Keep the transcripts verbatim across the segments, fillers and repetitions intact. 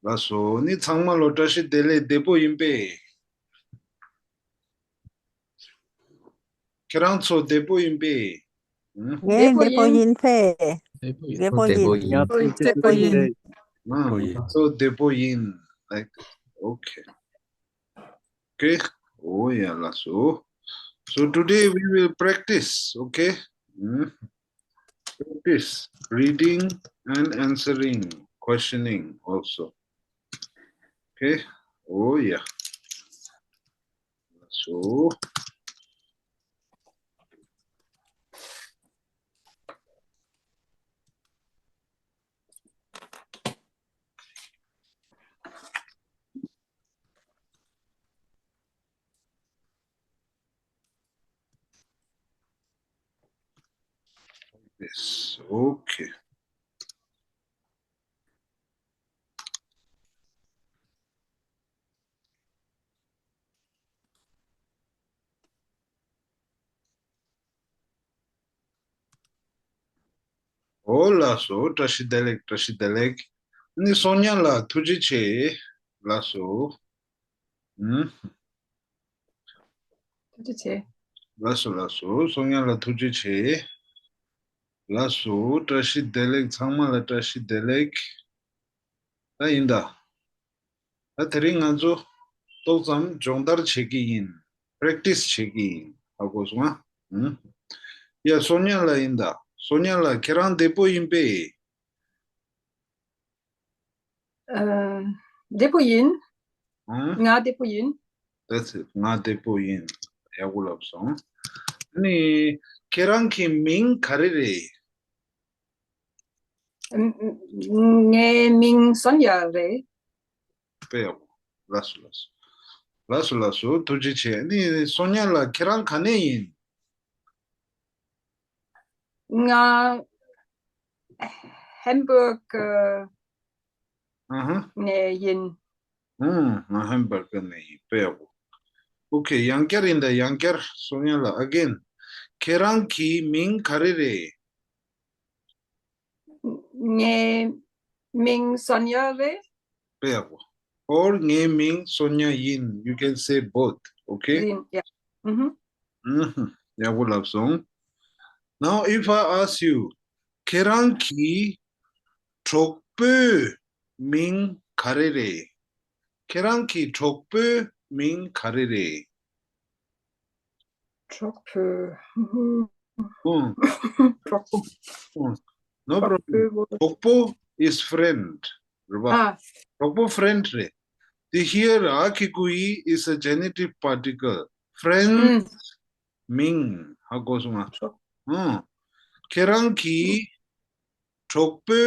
ལགས་སོ། ནི་ཚང་མ་ལོ་བཀྲ་ཤིས་བདེ་ལེགས། བདེ་པོ་ཡིན་པས། ཁྱེད་རང་ཚོ་བདེ་པོ་ཡིན་པས། ཨུམ། བདེ་པོ་ཡིན་པས། བདེ་པོ་ཡིན། བདེ་པོ་ཡིན། ང་ཚོ་བདེ་པོ་ཡིན། ང་ཚོ་བདེ་པོ་ཡིན། Like, okay. Okay. Oh yeah, ལགས་སོ། So today we will practice, okay? ཨུམ། Practice reading and answering, questioning also. Okay? Oh yeah. So, yes, okay. ཨོ་ལགས་སོ། བཀྲ་ཤིས་བདེ་ལེགས། བཀྲ་ཤིས་བདེ་ལེགས། ནི་སོ་ཉ་ལགས་ཐུགས་རྗེ་ཆེ། ལགས་སོ། ཨུམ། ཐུགས་རྗེ་ཆེ། ལགས་སོ་ལགས་སོ། སོ་ཉ་ལགས་ཐུགས་རྗེ་ཆེ། ལགས་སོ། བཀྲ་ཤིས་བདེ་ལེགས། ཚང་མ་ལ་བཀྲ་ཤིས་བདེ་ལེགས། ད་ཡིན་ད། ད་དེ་རིང་ང་ཚོ་ཏོག་ཙམ་སྦྱོང་བརྡར་བྱེད་ཀྱི་ཡིན། པེ་རེག་ཊི་སི་བྱེད་ཀྱི་ཡིན། ཧ་གོ་སོང་ང་། ཨུམ། ཡ་སོ་ཉ་ལགས་ཡིན་ད། སོ་ཉ་ལགས་ཁྱེད་རང་བདེ་པོ་ཡིན་པས། ཨ། བདེ་པོ་ཡིན། ཨང་། ང་བདེ་པོ་ཡིན། That's it. ང་བདེ་པོ་ཡིན། ཡག་པོ་ལབ་སོང་། ཨ་ནི་ཁྱེད་རང་གི་མིང་ག་རེ་རེད། ཨ། ངའི་མིང་སོ་ཉ་རེད། དཔེ་ཡག་པོ། ལགས་སོ་ལགས་སོ། ལགས་སོ་ལགས་སོ། ཐུགས་རྗེ་ཆེ། ཨ་ནི་སོ་ཉ་ལགས་ཁྱེད་རང་ག་ནས་ཡིན། ང་ཧེམ་བྷག་ཨ་ཧ་ནས་ཡིན། ཨུམ། ང་ཧེམ་བྷག་ནས་ཡིན། དཔེ་ཡག་པོ། ཨོ་ཁེ། ཡང་བསྐྱར་ཡིན་ད། ཡང་བསྐྱར་སོ་ཉ་ལགས། Again. ཁྱེད་རང་གི་མིང་ག་རེ་རེད། ངའི་མིང་སོ་ཉ་རེད། དཔེ་ཡག་པོ། Or ངའི་མིང་སོ་ཉ་ཡིན། You can say both. Okay? ཡིན། Yeah. ཨུ་ཧུ། ཨུ་ཧུ། ཡག་པོ་ལབ་སོང་། Now if I ask you, ཁྱེད་རང་གི་གྲོགས་པོའི་མིང་ག་རེ་རེད། ཁྱེད་རང་གི་གྲོགས་པོའི་མིང་ག་རེ་རེད། གྲོགས་པོ། ཨུ། གྲོགས་པོ། ཨུ། No problem. གྲོགས་པོ། གྲོགས་པོ་is friend. རེད་པ། ཨ། གྲོགས་པོ་friend རེད། དེ་here akikui is a genitive particle. Friend. ཨུ། མིང་། ཧ་གོ་སོང་ང་། གྲོགས། ཨུ། ཁྱེད་རང་གི་གྲོགས་པོའི་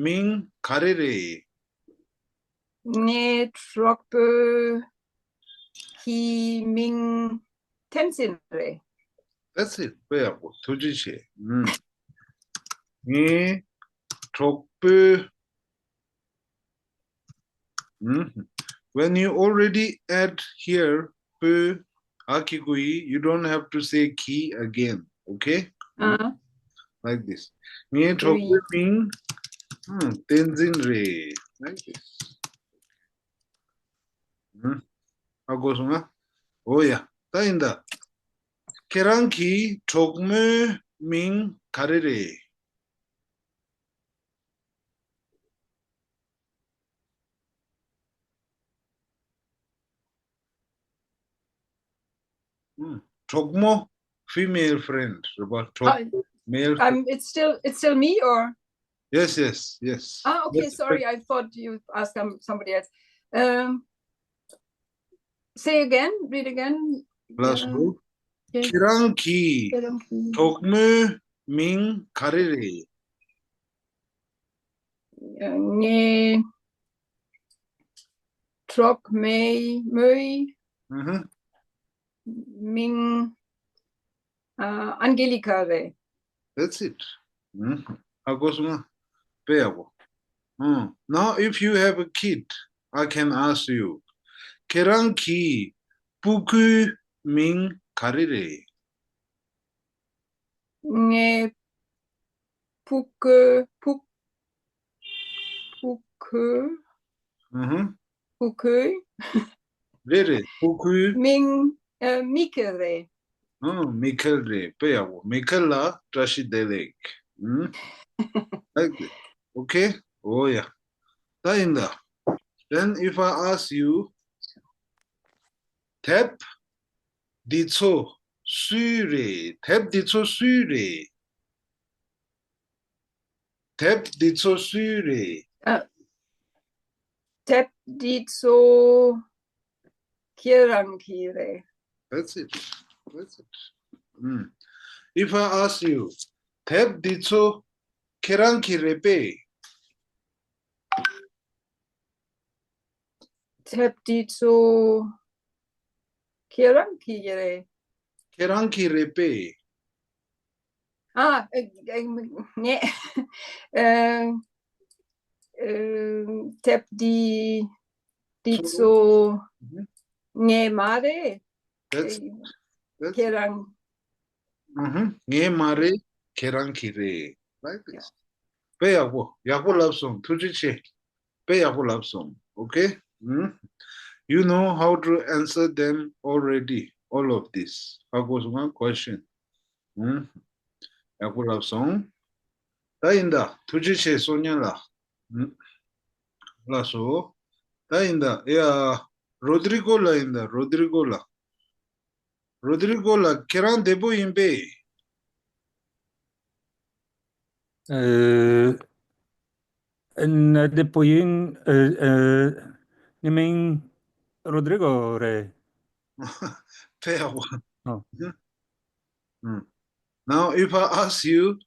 མིང་ག་རེ་རེད། ངའི་གྲོགས་པོ་གི་མིང་ཐེན་སིན་རེད། That's it. དཔེ་ཡག་པོ། ཐུགས་རྗེ་ཆེ། ཨུམ། ངའི་གྲོགས་པོ། ཨུམ། When you already add here པོ། ཨ་ཁི་གུ་ཡི། You don't have to say གི་again. Okay? ཨ། Like this. ངའི་གྲོགས་པོའི་མིང་ཨུམ། བསྟན་འཛིན་རེད། Like this. ཨུམ། ཧ་གོ་སོང་ང་། འོ་ཡ། ད་ཡིན་ད། ཁྱེད་རང་གི་གྲོགས་མོའི་མིང་ག་རེ་རེད། ཨུམ། གྲོགས་མོ། Female friend རེད་པ། གྲོགས། ཨ། Male friend. Um, it's still, it's still me, or? Yes, yes, yes. Ah, okay, yes, sorry, I thought you asked, um, somebody else. Um, say again, read again. ལགས་སོ། ཨ། ཁྱེད་རང་གི་ཁྱེད་རང་གི་གྲོགས་མོའི་མིང་ག་རེ་རེད། ངའི་གྲོགས་མོའི་མོའི་ཨུ་ཧུ། མིང་ཨ། ཨན་གེ་ལི་ཀ་རེད། That's it. ཨུ་ཧུ། ཧ་གོ་སོང་ང་། དཔེ་ཡག་པོ། ཨུ། Now if you have a kid, I can ask you. ཁྱེད་རང་གི་སྤུ་གུའི་མིང་ག་རེ་རེད། ངའི་སྤུ་གུ་སྤུ་སྤུ་གུ་ ཨུ་ཧུམ། ཕྲུ་གུའི། རེད་རེད། ཕྲུ་གུའི། མིང་། ཨ། མི་ཁེལ་རེད། ཨང་། མི་ཁེལ་རེད། དཔེ་ཡག་པོ། མི་ཁེལ་ལ་བཀྲ་ཤིས་བདེ་ལེགས། ཨུམ། Like this. Okay? Oh yeah. ད་ཡིན་ད། Then if I ask you, དེབ་འདི་ཚོ་སུའི་རེད། དེབ་འདི་ཚོ་སུའི་རེད། དེབ་འདི་ཚོ་སུའི་རེད། ཨ། དེབ་འདི་ཚོ་ཁྱེད་རང་གི་རེད། That's it. That's it. ཨུམ། If I ask you, དེབ་འདི་ཚོ་ཁྱེད་རང་གི་རེད་པས། དེབ་འདི་ཚོ་ཁྱེད་རང་གི་རེད། ཁྱེད་རང་གི་རེད་པས། ཨ། ཨེ། ཨེ། ངས། ཨེ། ཨེ། དེབ་འདི་འདི་ཚོ་ངའི་མ་རེད། That's, that's, ཁྱེད་རང་། ཨུ་ཧུམ། ངའི་མ་རེད། ཁྱེད་རང་གི་རེད། Like this. དཔེ་ཡག་པོ། ཡག་པོ་ལབ་སོང་། ཐུགས་རྗེ་ཆེ། དཔེ་ཡག་པོ་ལབ་སོང་། Okay? ཨུམ། You know how to answer them already, all of this. ཧ་གོ་སོང་ང་། Question. ཨུམ། ཡག་པོ་ལབ་སོང་། ད་ཡིན་ད། ཐུགས་རྗེ་ཆེ་སོ་ཉ་ལགས། ཨུམ། ལགས་སོ། ད་ཡིན་ད། ཡ། རོ་དི་རི་ཀོ་ལགས་ཡིན་ད། རོ་དི་རི་ཀོ་ལགས། རོ་དི་རི་ཀོ་ལགས། ཁྱེད་རང་བདེ་པོ་ཡིན་པས། ཨ། ང་བདེ་པོ་ཡིན། ཨ། ཨ། ངའི་མིང་རོ་དི་རི་ཀོ་རེད། དཔེ་ཡག་པོ། ཨོ། ཨུམ། Now if I ask you,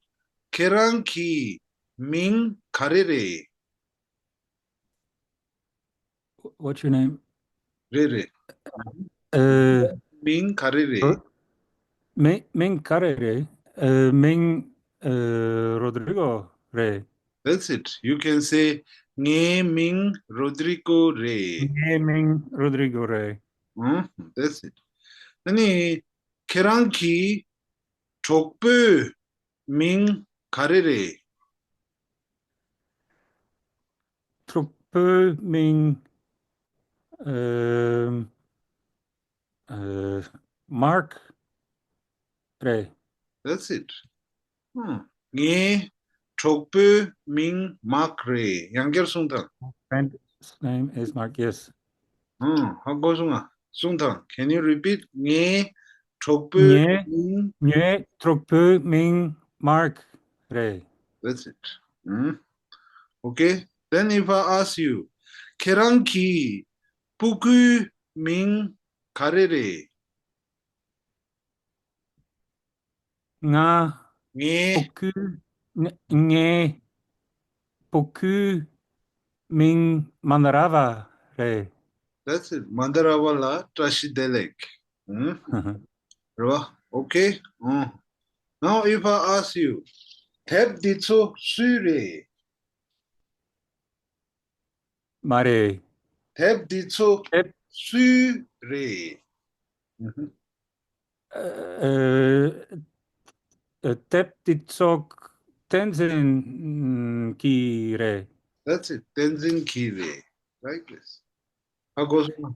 ཁྱེད་རང་གི་མིང་ག་རེ་རེད། What's your name? རེད་རེད། ཨ། མིང་ག་རེ་རེད། མིང་། མིང་ག་རེ་རེད། ཨ། མིང་། ཨ། རོ་དི་རི་ཀོ་རེད། That's it. You can say, ངའི་མིང་རོ་དི་རི་ཀོ་རེད། ངའི་མིང་རོ་དི་རི་ཀོ་རེད། ཨུམ། That's it. ཨ་ནི་ཁྱེད་རང་གི་གྲོགས་པོའི་མིང་ག་རེ་རེད། གྲོགས་པོའི་མིང་། ཨ། ཨ། མཱརྐ་རེད། That's it. ཨུམ། ངའི་གྲོགས་པོའི་མིང་མཱརྐ་རེད། ཡང་བསྐྱར་གསུངས་དང་། Friend's name is Mark. Yes. ཨུམ། ཧ་གོ་སོང་ང་། གསུངས་དང་། Can you repeat? ངའི་གྲོགས་པོའི་ངའི་མིང་། ངའི་གྲོགས་པོའི་མིང་མཱརྐ་རེད། That's it. ཨུམ། Okay. Then if I ask you, ཁྱེད་རང་གི་ཕྲུ་གུའི་མིང་ག་རེ་རེད། ང་། ངའི། ཕྲུ་གུ། ང་། ངའི་ཕྲུ་གུའི་མིང་མན་དཱ་ར་བ་རེད། That's it. མན་དཱ་ར་བ་ལ་བཀྲ་ཤིས་བདེ་ལེགས། ཨུམ། རེད་བ། Okay. ཨུམ། Now if I ask you, དེབ་འདི་ཚོ་སུའི་རེད། མ་རེད། དེབ་འདི་ཚོ་དེབ། སུའི་རེད། ཨུམ། ཨ། ཨ། དེབ་འདི་ཚོ་བསྟན་འཛིན་གྱི་རེད། That's it. བསྟན་འཛིན་གྱི་རེད། Like this. ཧ་གོ་སོང་།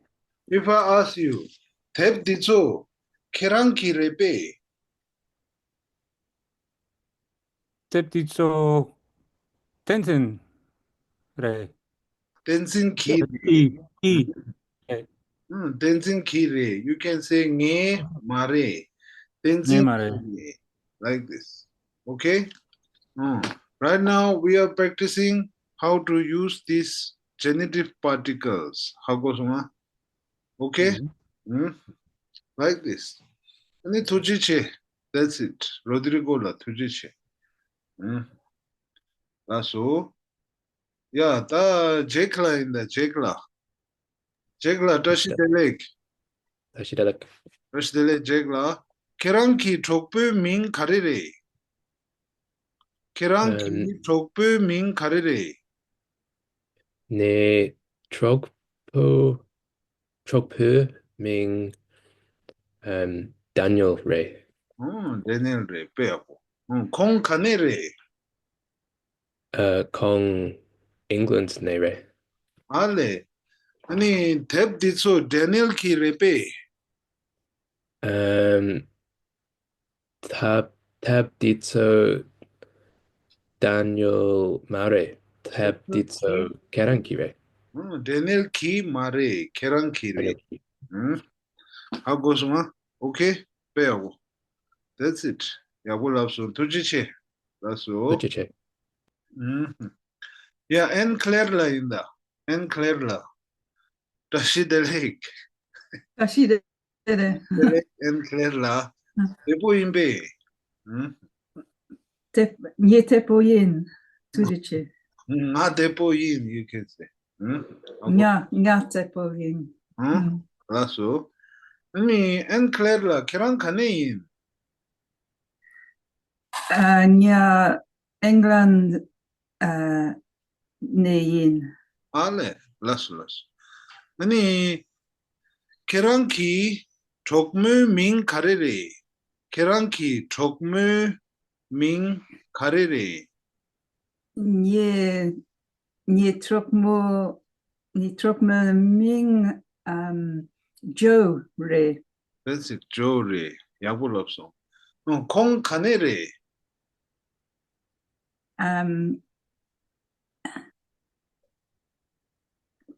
If I ask you, དེབ་འདི་ཚོ་ཁྱེད་རང་གི་རེད་པས། དེབ་འདི་ཚོ་བསྟན་འཛིན་རེད། བསྟན་འཛིན་གྱི་རེད། གྱི་གྱི། ཨུམ། བསྟན་འཛིན་གྱི་རེད། You can say ངའི་མ་རེད། བསྟན་འཛིན་ངའི་མ་རེད། གྱི་རེད། Like this. Okay? ཨུམ། Right now we are practicing how to use these genitive particles. ཧ་གོ་སོང་ང་། Okay? ཨུམ། Like this. ཨ་ནི་ཐུགས་རྗེ་ཆེ། That's it. རོ་དི་རི་ཀོ་ལགས་ཐུགས་རྗེ་ཆེ། ཨུམ། ལགས་སོ། ཡ། ད་ཇེག་ལགས་ཡིན་ད། ཇེག་ལགས། ཇེག་ལགས་བཀྲ་ཤིས་བདེ་ལེགས། བཀྲ་ཤིས་བདེ་ལེགས། བཀྲ་ཤིས་བདེ་ལེགས་ཇེག་ལགས། ཁྱེད་རང་གི་གྲོགས་པོའི་མིང་ག་རེ་རེད། ཁྱེད་རང་གི་ཨམ། གྲོགས་པོའི་མིང་ག་རེ་རེད། ངའི་གྲོགས་པོ། གྲོགས་པོའི་མིང་ཨམ། ཌེ་ནིལ་རེད། ཨོ། ཌེ་ནིལ་རེད། དཔེ་ཡག་པོ། ཨོ། ཁོང་ག་ནས་རེད། ཨ། ཁོང་ཨིང་ལན་ནས་རེད། ཨ་ལེ། ཨ་ནི་དེབ་འདི་ཚོ་ཌེ་ནིལ་གྱི་རེད་པས། ཨམ། དེབ་དེབ་འདི་ཚོ་ཌེ་ནིལ་མ་རེད། དེབ་འདི་ཚོ་ཁྱེད་རང་གི་རེད། ཨང་། ཌེ་ནིལ་གྱི་མ་རེད། ཁྱེད་རང་གི་རེད། ཨང་། ཧ་གོ་སོང་ང་། ཨོ་ཁེ། དཔེ་ཡག་པོ། That's it. ཡག་པོ་ལབ་སོང་། ཐུགས་རྗེ་ཆེ། ལགས་སོ། ཐུགས་རྗེ་ཆེ། ཨང་། ཡ། ཨན་ཁི་ལེར་ལ་ཡིན་ད། ཨན་ཁི་ལེར་ལ། བཀྲ་ཤིས་བདེ་ལེགས། བཀྲ་ཤིས་བདེ་ལེགས། བདེ་ལེགས། ཨན་ཁི་ལེར་ལ། ཨ། བདེ་པོ་ཡིན་པས། ཨང་། བདེ། ངས་བདེ་པོ་ཡིན། ཐུགས་རྗེ་ཆེ། ང་བདེ་པོ་ཡིན། ཡུ་ཁེན་སེ། ཨང་། ང་ང་བདེ་པོ་ཡིན། ཨང་། ཨང་། ལགས་སོ། ཨ་ནི་ཨན་ཁི་ལེར་ལ། ཁྱེད་རང་ག་ནས་ཡིན། ཨ། ང་ཨིང་ལན་ཨ་ནས་ཡིན། ཨ་ལེ། ལགས་སོ། ལགས་སོ། ཨ་ནི་ཁྱེད་རང་གི་གྲོགས་མོའི་མིང་ག་རེ་རེད། ཁྱེད་རང་གི་གྲོགས་མོའི་མིང་ག་རེ་རེད། ངའི་ངའི་གྲོགས་མོ། ངའི་གྲོགས་མོའི་མིང་ཨམ་ཇོ་རེད། That's it. ཇོ་རེད། ཡག་པོ་ལབ་སོང་། ཨང་། ཁོང་ག་ནས་རེད། ཨམ།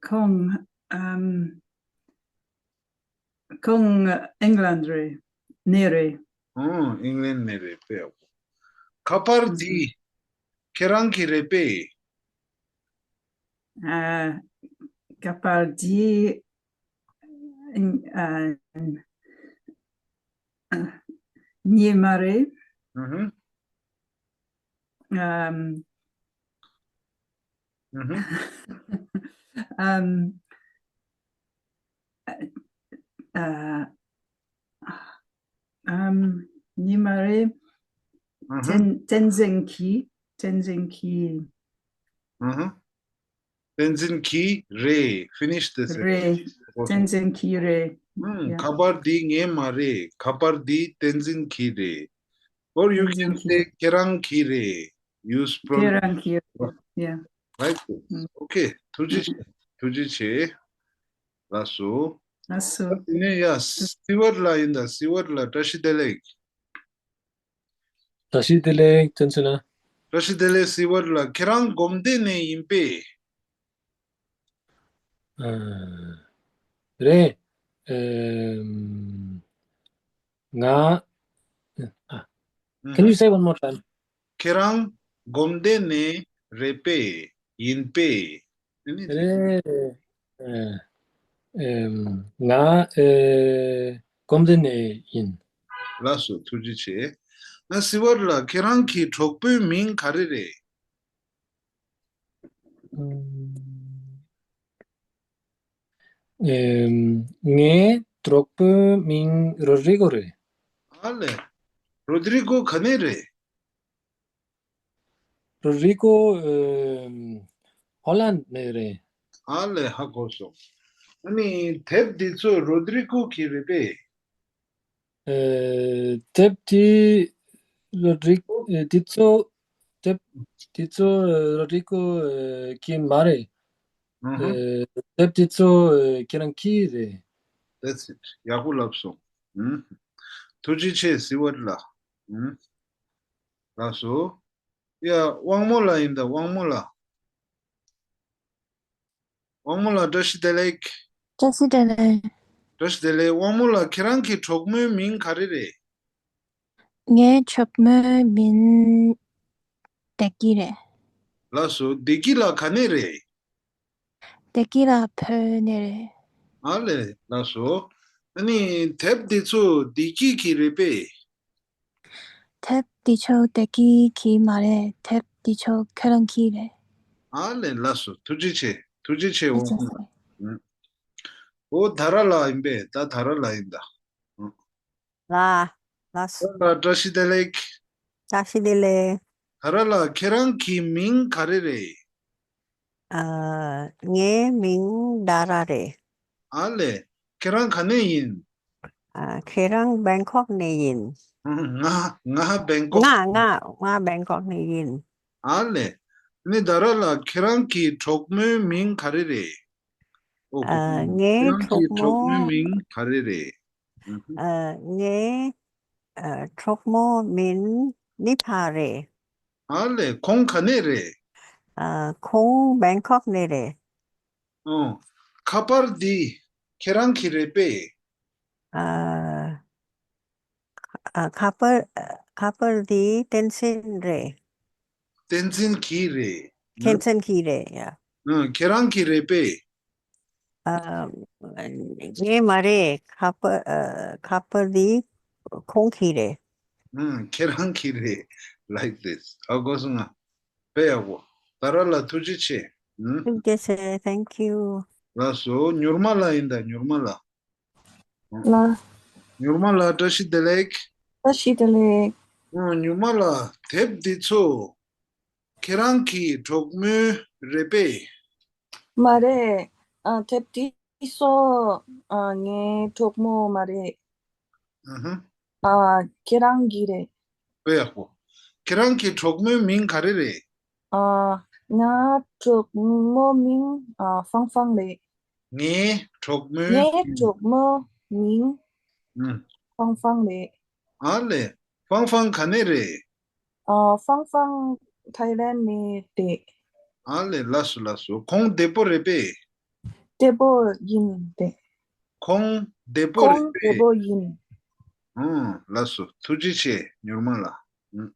ཁོང་ཨམ། ཁོང་ཨིང་ལན་རེད། ནས་རེད། ཨང་། ཨིང་ལན་ནས་རེད། དཔེ་ཡག་པོ། ཁ་པར་འདི་ཁྱེད་རང་གི་རེད་པས། ཨ། ཁ་པར་འདི་ཨ། ངའི་མ་རེད། ཨུ་ཧུམ། ཨམ། ཨུ་ཧུམ། ཨམ། ཨ། ཨམ། ངའི་མ་རེད། ཨུ་ཧུམ། བསྟན་བསྟན་འཛིན་གྱི། བསྟན་འཛིན་གྱི། ཨུ་ཧུམ། བསྟན་འཛིན་གྱི་རེད། Finish the sentence. རེད། བསྟན་འཛིན་གྱི་རེད། ཨང་། ཡ། ཁ་པར་འདི་ངའི་མ་རེད། ཁ་པར་འདི་བསྟན་འཛིན་གྱི་རེད། Or you can བསྟན་འཛིན་གྱི། Say ཁྱེད་རང་གི་རེད། Use pronoun. ཁྱེད་རང་གི་རེད། ཡ། Like this. ཨང་། Okay. ཐུགས་རྗེ་ཆེ། ཐུགས་རྗེ་ཆེ། ལགས་སོ། ལགས་སོ། དེ་ནས་ཡ། སི་ཝར་ལ་ཡིན་ད། སི་ཝར་ལ། བཀྲ་ཤིས་བདེ་ལེགས། བཀྲ་ཤིས་བདེ་ལེགས། བཙན་ཚུན་ལ། བཀྲ་ཤིས་བདེ་ལེགས། སི་ཝར་ལ། ཁྱེད་རང་སྒོམ་སྡེ་ནས་ཡིན་པས། ཨ། རེད། ཨམ། ང་། ཨ། ཨུ་Can you ཧུམ། Say one more time? ཁྱེད་རང་སྒོམ་སྡེ་ནས་རེད་པས། ཡིན་པས། ཨ་ནི་རེད། ཨ། ཨམ། ང་། ཨེ། སྒོམ་སྡེ་ནས་ཡིན། ལགས་སོ། ཐུགས་རྗེ་ཆེ། ང་། སི་ཝར་ལ། ཁྱེད་རང་གི་གྲོགས་པོའི་མིང་ག་རེ་རེད། ཨམ། ངའི་གྲོགས་པོའི་མིང་རོ་དྲི་གོ་རེད། ཨ་ལེ། རོ་དྲི་གོ་ག་ནས་རེད། རོ་དྲི་གོ་ཨམ། ཧོ་ལན་ནས་རེད། ཨ་ལེ། ཧ་གོ་སོང་། ཨ་ནི་དེབ་འདི་ཚོ་རོ་དྲི་གོ་གི་རེད་པས། ཨེ། དེབ་དེ་རོ་དྲི། ཨེ། དེ་ཚོ། དེབ་དེ་ཚོ་རོ་དྲི་གོ་གི་མ་རེད། ཨུ་ཧུ། ཨེ། དེབ་དེ་ཚོ་ཁྱེད་རང་གི་རེད། That's it. ཡག་པོ་ལབ་སོང་། ཨུ། ཐུགས་རྗེ་ཆེ། སི་ཝར་ལ། ཨུ། ལགས་སོ། ཡ། དབང་མོ་ལ་ཡིན་ད། དབང་མོ་ལ། དབང་མོ་ལགས། བཀྲ་ཤིས་བདེ་ལེགས། བཀྲ་ཤིས་བདེ་ལེགས། བཀྲ་ཤིས་བདེ་ལེགས། དབང་མོ་ལགས། ཁྱེད་རང་གི་གྲོགས་མོའི་མིང་ག་རེ་རེད། ངའི་གྲོགས་མོའི་མིང་བདེ་སྐྱིད་རེད། ལགས་སོ། བདེ་སྐྱིད་ལགས་ག་ནས་རེད། བདེ་སྐྱིད་ལགས་བོད་ནས་རེད། ཨ་ལེ། ལགས་སོ། ཨ་ནི་དེབ་འདི་ཚོ་བདེ་སྐྱིད་ཀྱི་རེད་པས། དེབ་འདི་ཚོ་བདེ་སྐྱིད་ཀྱི་མ་རེད། དེབ་འདི་ཚོ་ཁྱེད་རང་གི་རེད། ཨ་ལེ། ལགས་སོ། ཐུགས་རྗེ་ཆེ། ཐུགས་རྗེ་ཆེ། འོ། ཐུགས་རྗེ་ཆེ། ཨུ། འོ། དྷ་ར་ལ་ཡིན་པས། ད་དྷ་ར་ལ་ཡིན་ད། ཨུ། ལ། ལ་སོ། ལ། བཀྲ་ཤིས་བདེ་ལེགས། བཀྲ་ཤིས་བདེ་ལེགས། དྷ་ར་ལ། ཁྱེད་རང་གི་མིང་ག་རེ་རེད། ཨ། ངའི་མིང་དྷ་ར་རེད། ཨ་ལེ། ཁྱེད་རང་ག་ནས་ཡིན། ཨ། ཁྱེད་རང་བེང་ཀོག་ནས་ཡིན། ང་། ང་བེང་ཀོག་ང་། ང་། ང་བེང་ཀོག་ནས་ཡིན། ཨ་ལེ། ནི་དྷ་ར་ལ། ཁྱེད་རང་གི་གྲོགས་མོའི་མིང་ག་རེ་རེད། ཨོ། ཨ། ཁོ་ཁོང་། ངའི་ཁྱེད་རང་གྲོགས་གི་གྲོགས་མོ། མོའི་མིང་ག་རེ་རེད། ཨ། ངའི། ཨ། གྲོགས་མོ་མིང་ནི་ཕ་རེད། ཨ་ལེ། ཁོང་ག་ནས་རེད། ཨ། ཁོང་བེང་ཀོག་ནས་རེད། ཨོ། ཁ་པར་འདི་ཁྱེད་རང་གི་རེད་པས། ཨ། ཨ། ཁ་པར། ཨ། ཁ་པར་འདི་བསྟན་འཛིན་རེད། བསྟན་འཛིན་གྱི་རེད། ཁྱེད་ཚན་གྱི་རེད་ཡ། ཨ། ཁྱེད་རང་གི་རེད་པས། ཨ། ངའི་མ་རེད། ཁ་པར། ཨ། ཁ་པར་འདི་ཁོང་གི་རེད། ཨ། ཁྱེད་རང་གི་རེད། Like this. ཨ། གོ་སོང་ང་། དཔེ་ཡག་པོ། ད་ར་ལ་ཐུགས་རྗེ་ཆེ། ཨ། ཐུགས་རྗེ་ཆེ། Thank you. ལགས་སོ། མྱུར་མ་ལགས་ཡིན་ད། མྱུར་མ་ལགས། ལགས། མྱུར་མ་ལགས། བཀྲ་ཤིས་བདེ་ལེགས། བཀྲ་ཤིས་བདེ་ལེགས། ཨ། མྱུར་མ་ལགས། དེབ་འདི་ཚོ་ཁྱེད་རང་གི་གྲོགས་མོའི་རེད་པས། མ་རེད། ཨ། དེབ་འདི་ཚོ། ཨ། ངའི་གྲོགས་མོ་མ་རེད། ཨ་ཧ། ཨ། ཁྱེད་རང་གི་རེད། དཔེ་ཡག་པོ། ཁྱེད་རང་གི་གྲོགས་མོའི་མིང་ག་རེ་རེད། ཨ། ང་གྲོགས་མོ་མིང་། ཨ། ཧྥང་ཧྥང་རེད། ངའི་གྲོགས་མོའི་ངའི་མིང་། གྲོགས་མོ་མིང་། ཨུམ། ཧྥང་ཧྥང་རེད། ཨ་ལེ། ཧྥང་ཧྥང་ག་ནས་རེད། ཨ། ཧྥང་ཧྥང་ཐའི་ལན་ནས་རེད། ཨ་ལེ། ལགས་སོ། ལགས་སོ། ཁོང་བདེ་པོ་རེད་པས། བདེ་པོ་ཡིན་ཏེ། ཁོང་བདེ་པོ་རེད་ཁོང་བདེ་པས། པོ་ཡིན། ཨང་། ལགས་སོ། ཐུགས་རྗེ་ཆེ། མྱུར་མ་ལགས། ཨང་།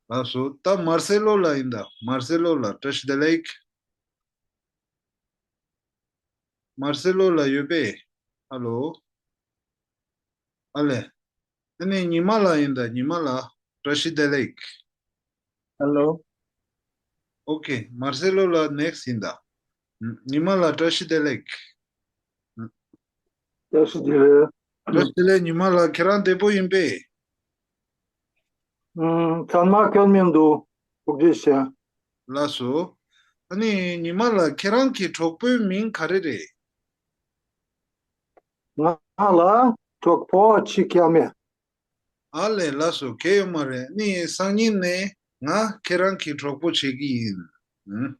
ལགས་སོ། ད་མར་སེ་ལོ་ལགས་ཡིན་ད། མར་སེ་ལོ་ལགས། བཀྲ་ཤིས་བདེ་ལེགས། མར་སེ་ལོ་ལགས་ཡོད་པས། ཧ་ལོ། ཨ་ལེ། ཨ་ནི་ཉི་མ་ལགས་ཡིན་ད། ཉི་མ་ལགས། བཀྲ་ཤིས་བདེ་ལེགས། ཧ་ལོ། ཨོ་ཁེ། མར་སེ་ལོ་ལགས་ནེགསི་ཡིན་ད། ཉི་མ་ལགས། བཀྲ་ཤིས་བདེ་ལེགས། བཀྲ་ཤིས་བདེ་ལེགས། བཀྲ་ཤིས་བདེ་ལེགས། ཉི་མ་ལགས། ཁྱེད་རང་བདེ་པོ་ཡིན་པས། ཨུམ། ཚང་མ་སྐྱོན་མི་འདུག་ཐུགས་རྗེ་ཆེ། ལགས་སོ། ཨ་ནི་ཉི་མ་ལགས། ཁྱེད་རང་གི་གྲོགས་པོའི་མིང་ག་རེ་རེད། ང་ལ་གྲོགས་པོ་གཅིག་ཀྱང་མེད། ཨ་ལེ། ལགས་སོ། གལ་ཡོད་མ་རེད། ནི་སང་ཉིན་ནས་ང་ཁྱེད་རང་གི་གྲོགས་པོ་བྱེད་ཀྱི་ཡིན། ཨུམ།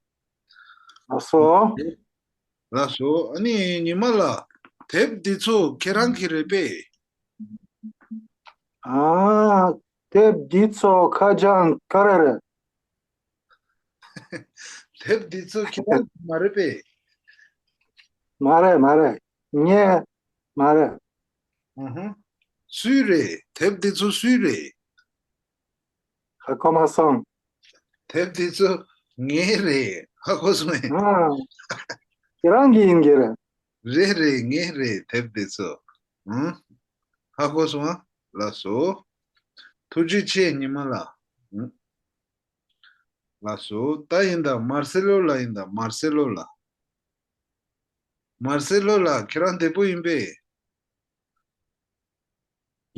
ལགས་སོ། ལགས་སོ། ཨ་ནི་ཉི་མ་ལགས། དེབ་འདི་ཚོ་ཁྱེད་རང་གི་རེད་པས། ཨ། དེབ་འདི་ཚོ་ཁ་བྱང་ག་རེ་རེད། དེབ་འདི་ཚོ་ཁྱེད་རང་གི་མ་རེད་པས། མ་རེད། མ་རེད། ངའི་མ་རེད། ཨུ་ཧུ། སུའི་རེད། དེབ་འདི་ཚོ་སུའི་རེད། ཧ་གོ་མ་སོང་། དེབ་འདི་ཚོ་ངའི་རེད། ཧ་གོ་སོང་ངས། ཨ། ཁྱེད་རང་གི་ཡིན་གྱི་རེད། རེད་རེད། ངའི་རེད། དེབ་འདི་ཚོ། ཨུ། ཧ་གོ་སོང་ཨ། ལགས་སོ། ཐུགས་རྗེ་ཆེ་ཉི་མ་ལགས། ཨུ། ལགས་སོ། ད་ཡིན་ད། མར་སེ་ལོ་ལགས་ཡིན་ད། མར་སེ་ལོ་ལགས། མར་སེ་ལོ་ལགས། ཁྱེད་རང་བདེ་པོ་ཡིན་པས།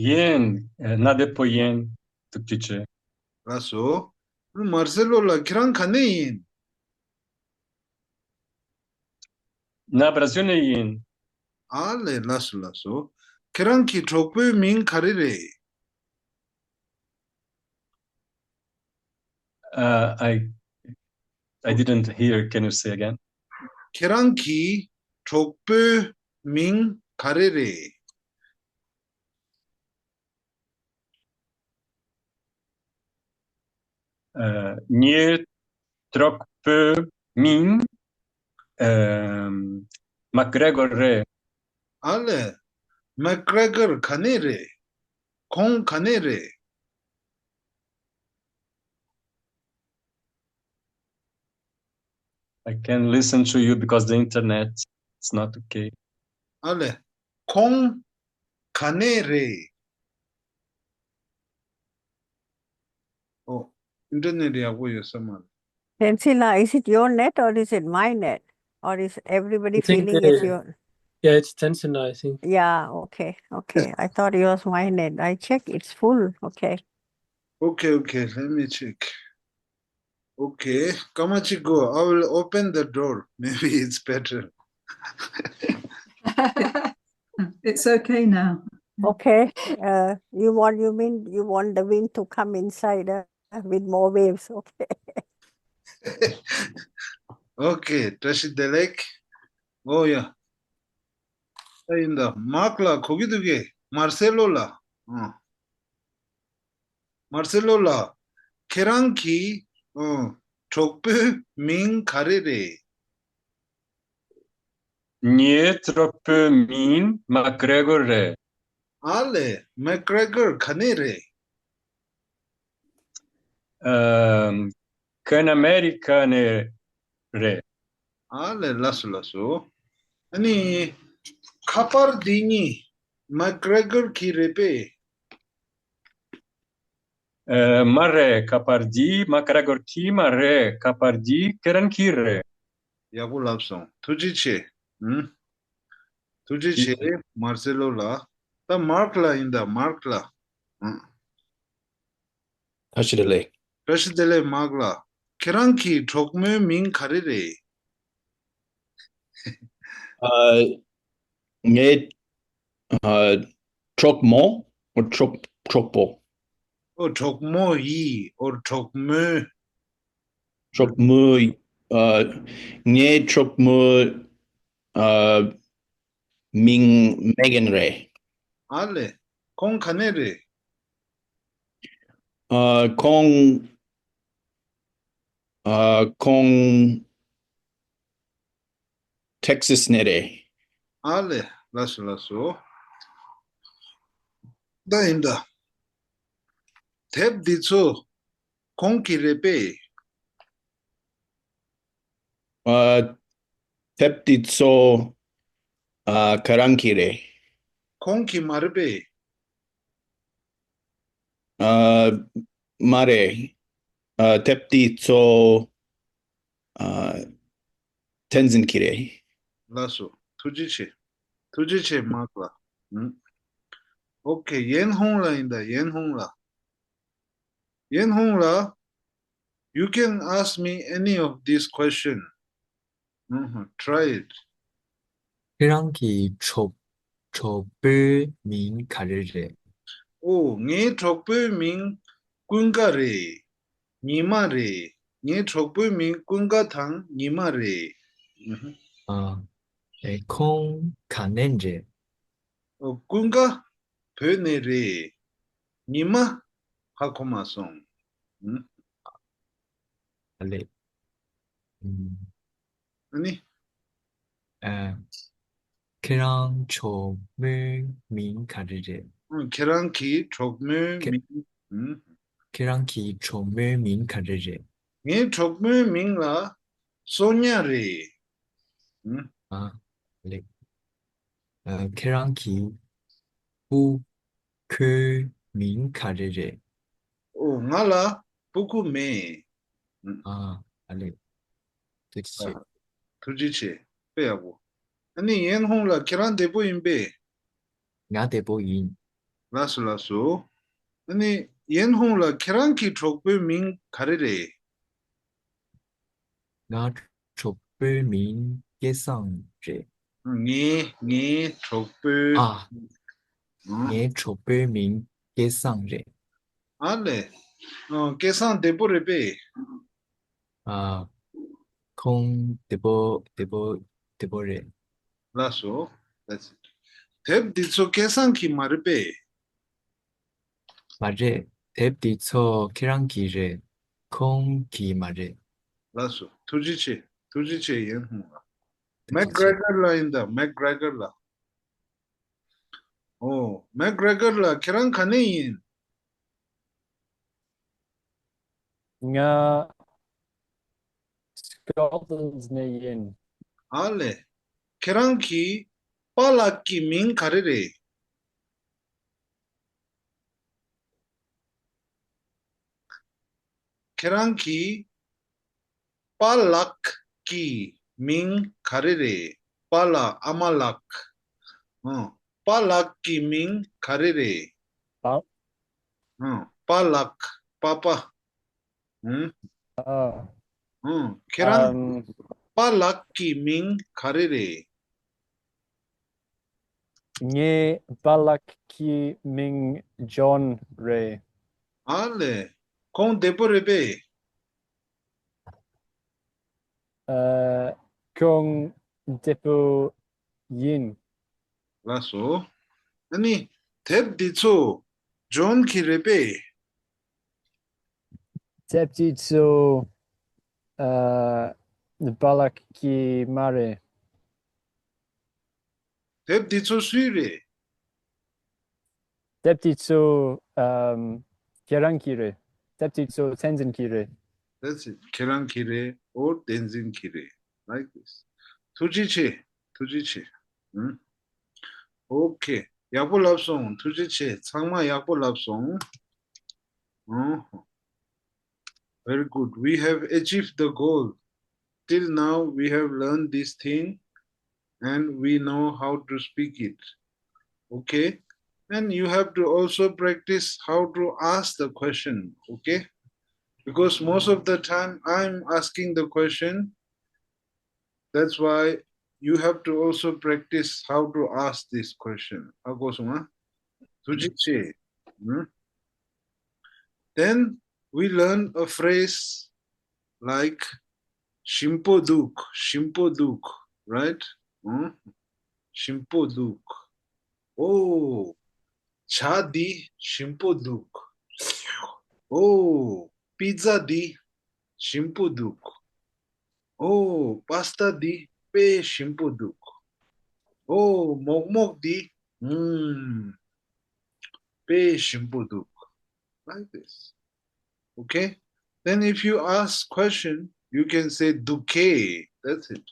ཡིན། ཨ། ང་བདེ་པོ་ཡིན། ཐུགས་རྗེ་ཆེ། ལགས་སོ། མར་སེ་ལོ་ལགས། ཁྱེད་རང་ག་ནས་ཡིན། ང་བར་ཛིལ་ནས་ཡིན། ཨ་ལེ། ལགས་སོ། ལགས་སོ། ཁྱེད་རང་གི་གྲོགས་པོའི་མིང་ག་རེ་རེད། Uh, I, I didn't hear. Can you say again? ཁྱེད་རང་གི་གྲོགས་པོའི་མིང་ག་རེ་རེད། ཨ། ངའི་གྲོགས་པོའི་མིང་། ཨ། མེག་གྷི་རེ་གྷར་རེད། ཨ་ལེ། མེག་གྷི་རེ་གྷར་ག་ནས་རེད། ཁོང་ག་ནས་རེད། I can listen to you because the internet is not okay. ཨ་ལེ། ཁོང་ག་ནས་རེད། ཨོ། ཨིན་ཊར་ནེཊ་ཡག་པོ་ཡོད་ས་མ་རེད། Tensila, is it your net or is it my net? Or is everybody I think, feeling it's uh, your... Yeah, it's Tensila, I think. Yeah, okay, okay. I thought it was my net. I check, it's full. Okay. Okay, okay. Let me check. Okay, སྐར་མ་གཅིག་སྒུག I will open the door. Maybe it's better. It's okay now. Okay. Uh, you want, you mean you want the wind to come inside, uh, with more waves. Okay. Okay, བཀྲ་ཤིས་བདེ་ལེགས། ཨོ་ཡ། ད་ཡིན་ད། མཱག་ལགས་གོ་གི་འདུག་གས། མར་སེ་ལོ་ལགས། ཨ། མར་སེ་ལོ་ལགས། ཁྱེད་རང་གི་ཨ་གྲོགས་པོའི་མིང་ག་རེ་རེད། ངའི་གྲོགས་པོའི་མིང་མག་རེ་གོར་རེད། ཨ་ལེ། མག་རེ་གོར་ག་ནས་རེད། ཨམ། ཀན་ཨ་མེ་རི་ཀ་ནས་རེད། ཨ་ལེ། ལགས་སོ་ལགས་སོ། ཨ་ནི། ཁ་པར་འདི་གཉིས་མག་རེ་གོར་གྱི་རེད་པས། ཨ། མ་རེད། ཁ་པར་འདི་མག་རེ་གོར་གྱི་མ་རེད། ཁ་པར་འདི་ཁྱེད་རང་གི་རེད། ཡག་པོ་ལབ་སོང་། ཐུགས་རྗེ་ཆེ། ཨུམ། ཐུགས་རྗེ་ཆེ། མར་སེ་ལོ་ལགས། ད་མཱག་ལགས་ཡིན་ད། མཱག་ལགས། ཨུམ། བཀྲ་ཤིས་བདེ་ལེགས། བཀྲ་ཤིས་བདེ་ལེགས་མཱག་ལགས། ཁྱེད་རང་གི་གྲོགས་མོའི་མིང་ག་རེ་རེད། ཨ། ངའི་ཨ་གྲོགས་མོ། ཨོ། གྲོགས་གྲོགས་པོ། ཨོ། གྲོགས་མོ་ཡིན། ཨོ། གྲོགས་མོ། གྲོགས་མོ། ཨ། ངའི་གྲོགས་མོ་ཨ་མིང་མེ་གན་རེད། ཨ་ལེ། ཁོང་ག་ནས་རེད། ཨ། ཁོང་ཨ་ཁོང་ཐེག་སཱས་ནས་རེད། ཨ་ལེ། ལགས་སོ་ལགས་སོ། ད་ཡིན་ད། དེབ་འདི་ཚོ་ཁོང་གི་རེད་པས། ཨ། དེབ་འདི་ཚོ་ཨ་ཁྱེད་རང་གི་རེད། ཁོང་གི་མ་རེད་པས། ཨ། མ་རེད། ཨ། དེབ་འདི་ཚོ་ཨ་བསྟན་འཛིན་གྱི་རེད། ལགས་སོ། ཐུགས་རྗེ་ཆེ། ཐུགས་རྗེ་ཆེ་མཱག་ལགས། ཨུམ། ཨོ་ཁེ། ཡན་ཧུང་ལགས་ཡིན་ད། ཡན་ཧུང་ལགས། ཡན་ཧུང་ལགས། You can ask me any of this question. ཨུམ། Try it. ཁྱེད་རང་གི་གྲོགས་གྲོགས་པོའི་མིང་ག་རེ་རེད། ཨོ། ངའི་གྲོགས་པོའི་མིང་ཀུན་དགའ་རེད། ཉི་མ་རེད། ངའི་གྲོགས་པོའི་མིང་ཀུན་དགའ་དང་ཉི་མ་རེད། ཨུམ། ཨ། ཨེ། ཁོང་ག་ནས་རེད། ཨོ། ཀུན་དགའ་བོད་ནས་རེད། ཉི་མ་ཧ་གོ་མ་སོང་། ཨུམ། ཨ་ལེ། ཨུམ། ཨ་ནི། ཨ། ཁྱེད་རང་གྲོགས་མོའི་མིང་ག་རེ་རེད། ཨུམ། ཁྱེད་རང་གི་གྲོགས་མོའི་ཁྱེད་མིང་། ཨུམ། ཁྱེད་རང་གི་གྲོགས་མོའི་མིང་ག་རེ་རེད། ངའི་གྲོགས་མོའི་མིང་ལ་སོ་ཉ་རེད། ཨུམ། ཨ་ལེ། ཨ། ཁྱེད་རང་གི་སྤུ་གུའི་མིང་ག་རེ་རེད། ཨོ། ང་ལ་སྤུ་གུ་མེད། ཨུམ། ཨ། ཨ་ལེ། ཐུགས་རྗེ་ཆེ། ཨ། ཐུགས་རྗེ་ཆེ། དཔེ་ཡག་པོ། ཨ་ནི་ཡན་ཧུང་ལགས་ཁྱེད་རང་བདེ་པོ་ཡིན་པས། ང་བདེ་པོ་ཡིན། ལགས་སོ་ལགས་སོ། ཨ་ནི་ཡན་ཧུང་ལགས་ཁྱེད་རང་གི་གྲོགས་པོའི་མིང་ག་རེ་རེད། ང་གྲོགས་པོའི་མིང་སྐལ་བཟང་རེད། ངའི་ངའི་གྲོགས་པོའི། ཨ། ཨང་། ངའི་གྲོགས་པོའི་མིང་སྐལ་བཟང་རེད། ཨ་ལེ། ཨ། སྐལ་བཟང་བདེ་པོ་རེད་པས། ཨ། ཁོང་བདེ་པོ་བདེ་པོ་བདེ་པོ་རེད། ལགས་སོ། That's it. དེབ་འདི་ཚོ་སྐལ་བཟང་གི་མ་རེད་པས། མ་རེད། དེབ་འདི་ཚོ་ཁྱེད་རང་གི་རེད། ཁོང་གི་མ་རེད། ལགས་སོ། ཐུགས་རྗེ་ཆེ། ཐུགས་རྗེ་ཆེ་ཡན་ཧུང་ལགས། མེག་རེ་གོར་ལགས་ཡིན་ད། མེག་རེ་གོར་ལགས། ཨོ། མེག་རེ་གོར་ལགས་ཁྱེད་རང་ག་ནས་ཡིན། ང་Scotland་ནས་ཡིན། ཨ་ལེ། ཁྱེད་རང་གི་པཱ་ལགས་ཀྱི་མིང་ག་རེ་རེད། ཁྱེད་རང་གི་པཱ་ལགས་ཀྱི་མིང་ག་རེ་རེད། པཱ་ལགས། ཨ་མ་ལགས། ཨང་། པཱ་ལགས་ཀྱི་མིང་ག་རེ་རེད། པཱ། ཨང་། པཱ་ལགས། པཱ་པཱ། ཨང་། ཨ། ཨང་། ཁྱེད་རང་ཨམ། པཱ་ལགས་ཀྱི་མིང་ག་རེ་རེད། ངའི་པཱ་ལགས་ཀྱི་མིང་ཇོན་རེད། ཨ་ལེ། ཁོང་བདེ་པོ་རེད་པས། ཨ། ཁོང་ བདེ་པོ་ཡིན། ལགས་སོ། ཨ་ནི་དེབ་འདི་ཚོ་ཇོན་གྱི་རེད་པས། དེབ་འདི་ཚོ་ཨ་པཱ་ལགས་ཀྱི་མ་རེད། དེབ་འདི་ཚོ་སུའི་རེད། དེབ་འདི་ཚོ་ཨམ་ཁྱེད་རང་གི་རེད། དེབ་འདི་ཚོ་བསྟན་འཛིན་གྱི་རེད། That's it. ཁྱེད་རང་གི་རེད། or བསྟན་འཛིན་གྱི་རེད། Like this. ཐུགས་རྗེ་ཆེ། ཐུགས་རྗེ་ཆེ། ཨུམ། Okay. ཡག་པོ་ལབ་སོང་། ཐུགས་རྗེ་ཆེ། ཚང་མ་ཡག་པོ་ལབ་སོང་། ཨོ། Very good. We have achieved the goal. Till now, we have learned this thing and we know how to speak it. Okay? And you have to also practice how to ask the question. Okay? Because most of the time, I'm asking the question. That's why you have to also practice how to ask this question. ཧ་གོ་སོང་ང་། ཐུགས་རྗེ་ཆེ། ཨུམ། Then we learn a phrase like ཞིམ་པོ་འདུག་ཞིམ་པོ་འདུག right? ཨུམ། ཞིམ་པོ་འདུག་ཨོ། ཇ་འདི་ཞིམ་པོ་འདུག་ཨོ། པི་ཛ་འདི་ཞིམ་པོ་འདུག་ཨོ། པ་སྟ་འདི་དཔེ་ཞིམ་པོ་འདུག་ཨོ། མོག་མོག་འདི་ཨུམ། དཔེ་ཞིམ་པོ་འདུག Like this. Okay? Then if you ask question, you can say འདུག་གས. That's it.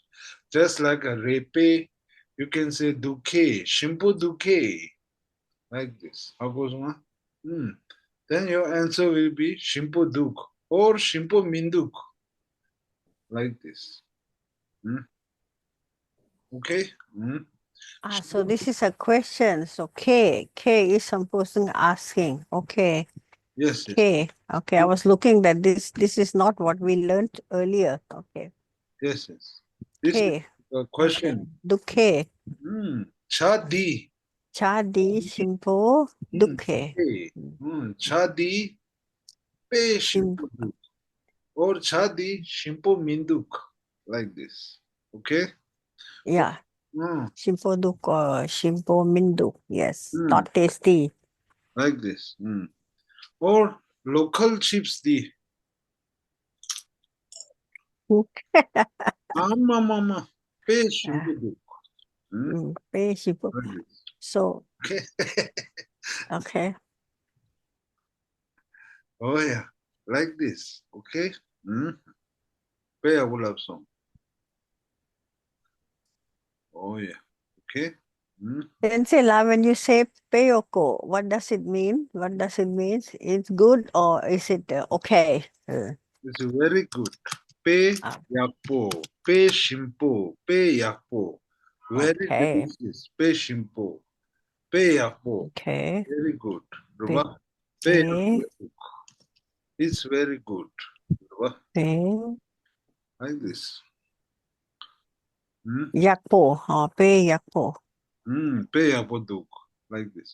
Just like a རེད་པས, you can say འདུག་གས། ཞིམ་པོ་འདུག་གས། Like this. ཧ་གོ་སོང་ང་། ཨུམ། Then your answer will be ཞིམ་པོ་འདུག or ཞིམ་པོ་མི་འདུག Like this. ཨུམ། Okay? ཨུམ། Ah, so this is a question. So གས, གས is something asking. Okay. Yes, yes. གས. Okay, I was looking that this this is not what we learned earlier. Okay. Yes, yes. This is གས. A question. Okay. འདུག་གས། ཨུམ། ཇ་འདི། ཇ་འདི་ཞིམ་པོ་འདུག་གས། ཨུམ། ཇ་འདི་དཔེ་ཞིམ་པོ་འདུག or ཇ་འདི་ཞིམ་པོ་མི་འདུག Like this. Okay? Yeah. ཨུམ། ཞིམ་པོ་འདུག or ཞིམ་པོ་མི་འདུག Yes. ཨུམ། Not tasty. Like this. ཨུམ། Or local chips འདི། ཨ་མ་མ་མ། དཔེ་ཞིམ་པོ་འདུག་ཨུམ། ཨུམ། དཔེ་ཞིམ་པོ། Like this. So, Okay. Okay. Oh yeah. Like this. Okay? ཨུམ། དཔེ་ཡག་པོ་ལབ་སོང་། Oh yeah. Okay? ཨུམ། Sensei la, when you say དཔེ་ཡག་པོ, what does it mean? What does it mean? It's good or is it uh, okay? Uh, It's very good. དཔེ་ཡག་པོ། དཔེ་ཞིམ་པོ། དཔེ་ཡག་པོ། Very Okay. delicious. དཔེ་ཞིམ་པོ། དཔེ་ཡག་པོ། Okay. Very good. རེད་པ། དཔེ་ཡག་པོ་འདུག It's very good. རེད་པ། དཔེ། Like this. ཨུམ། ཡག་པོ། ཨ། དཔེ་ཡག་པོ། ཨུམ། དཔེ་ཡག་པོ་འདུག Like this.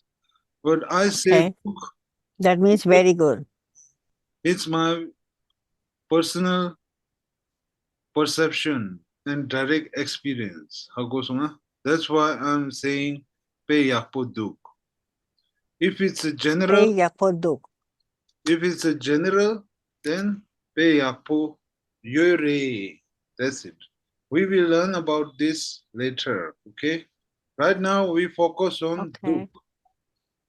But I say Okay. འདུག That means very good. It's my personal perception and direct experience. ཧ་གོ་སོང་ང་། That's why I'm saying དཔེ་ཡག་པོ་འདུག If it's a དཔེ་general, ཡག་པོ་འདུག if it's a general, then དཔེ་ཡག་པོ་ཡོད་རེད། That's it. We will learn about this later, okay? Right now, we focus on Okay. འདུག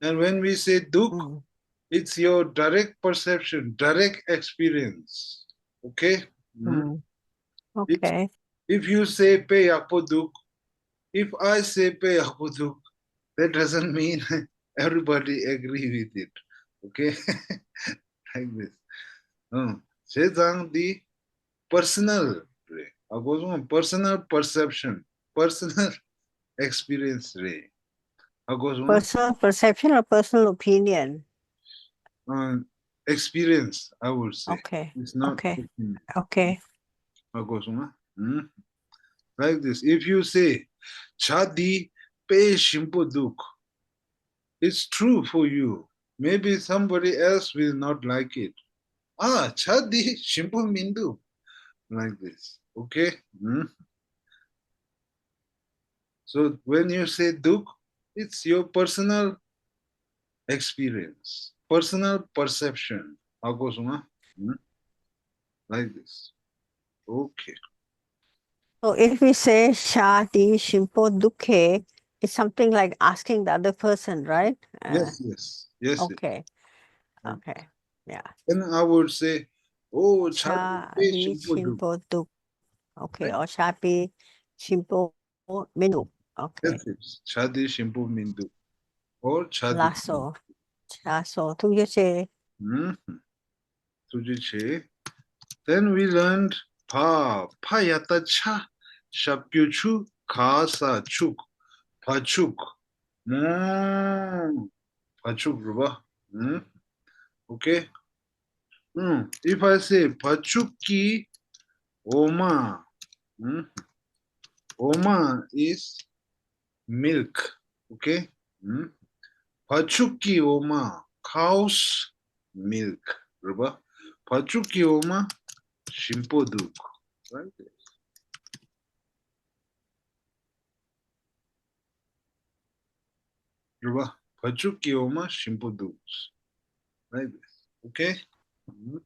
And when we say འདུག Mm. it's your direct perception, direct experience. Okay? Mm. Mm. Okay. If you say དཔེ་ཡག་པོ་འདུག if I say དཔེ་ཡག་པོ་འདུག that doesn't mean everybody agree with it. Okay? Like this. ཨང་། བྱས་ཙང་འདི་personal རེད། ཧ་གོ་སོང་། Personal perception, personal experience རེད། ཧ་གོ་སོང་། Personal perception or personal opinion? Um, experience, I would say. Okay. It's not Okay. Opinion. Okay. ཧ་གོ་སོང་ང་། ཨུམ། Like this. If you say ཇ་འདི་དཔེ་ཞིམ་པོ་འདུག It's true for you. Maybe somebody else will not like it. ཨ། ཇ་འདི་ཞིམ་པོ་མི་འདུག Like this. Okay? ཨུམ། So when you say དུག, it's your personal experience, personal perception. ཧ་གོ་སོང་ང་། ཨ། Like this. Okay. So if we say ཤ་དེ་ཞིམ་པོ་འདུག་གས, it's something like asking the other person, right? Uh, Yes, yes, yes, yes. Okay. Okay. Yeah. Then I would say, oh, ཤ་ཤ་དེ་དེ་ཞིམ་པོ་ཞིམ་འདུག་པོ་འདུག Okay. Right? Oh, ཤ་དེ་ཞིམ་པོ་མི་འདུག Okay. Yes, yes. ཤ་དེ་ཞིམ་པོ་མི་འདུག Or ཤ་དེ། ལགས་སོ། ལགས་སོ། ཐུགས་རྗེ་ཆེ། ཨུམ། ཐུགས་རྗེ་ཆེ། Then we learned ཕ། ཕ་ཡ་བཏགས་ཕྱ། ཞབས་ཀྱུ་ཕྱུ། ག་ས་ཕྱུག་བ་ཕྱུག་མོ། བ་ཕྱུག་རེད་པ། ཨུམ། Okay. ཨུམ། If I say བ་ཕྱུག་གི་འོ་མ། ཨུམ། འོ་མ་is milk. Okay. ཨུམ། བ་ཕྱུག་གི་འོ་མ། Cow's milk. རེད་པ། བ་ཕྱུག་གི་འོ་མ་ཞིམ་པོ་འདུག Right. རེད་པ། བ་ཕྱུག་གི་འོ་མ་ཞིམ་པོ་འདུག Right. Okay. ཨུམ།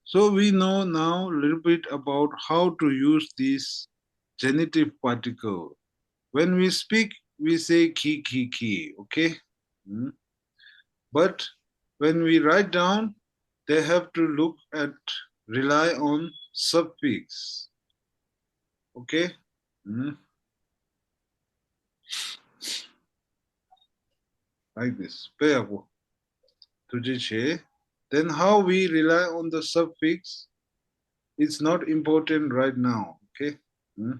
So we know now a little bit about how to use this genitive particle. When we speak, we say ཁྱི་ཁྱི་ཁྱི། Okay. ཨུམ། But when we write down, they have to look at, rely on suffix. Okay. ཨུམ། Like this. དཔེ་ཡག་པོ། ཐུགས་རྗེ་ཆེ། Then how we rely on the suffix, it's not important right now. Okay. ཨུམ།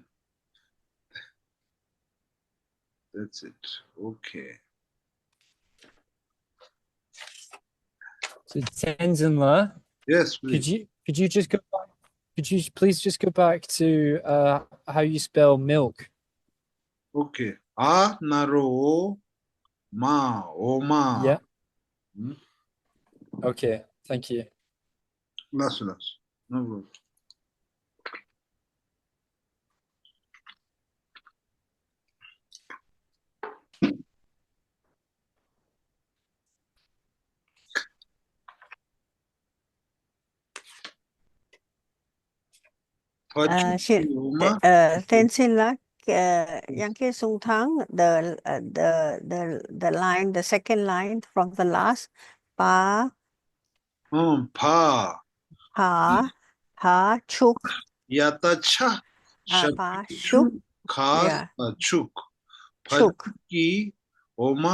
That's it. Okay. So Tenzin La, Yes, could please. you could you just go back? Could you please just go back to uh how you spell milk? Okay. ཨ་ན་རོ་འོ་མ། འོ་མ། Yeah. ཨུམ། Okay, thank you. ལགས་སོ། ལགས་སོ། No problem. བ་ཕྱུག་གི་འོ་མ། བསྟན་འཛིན་ལགས། ཡང་ཁྱེད་གསུང་སྟངས། The uh, the the the line, the second line from the last. ཕ། ཨང་། ཕ། ཕ། ཕ་ཕྱུག་ཡ་བཏགས་ཕྱ། ཞབས་ཀྱུ་ཕྱུ། ག་ས་ཕྱུག་བ་ཕྱུག་གི་འོ་མ་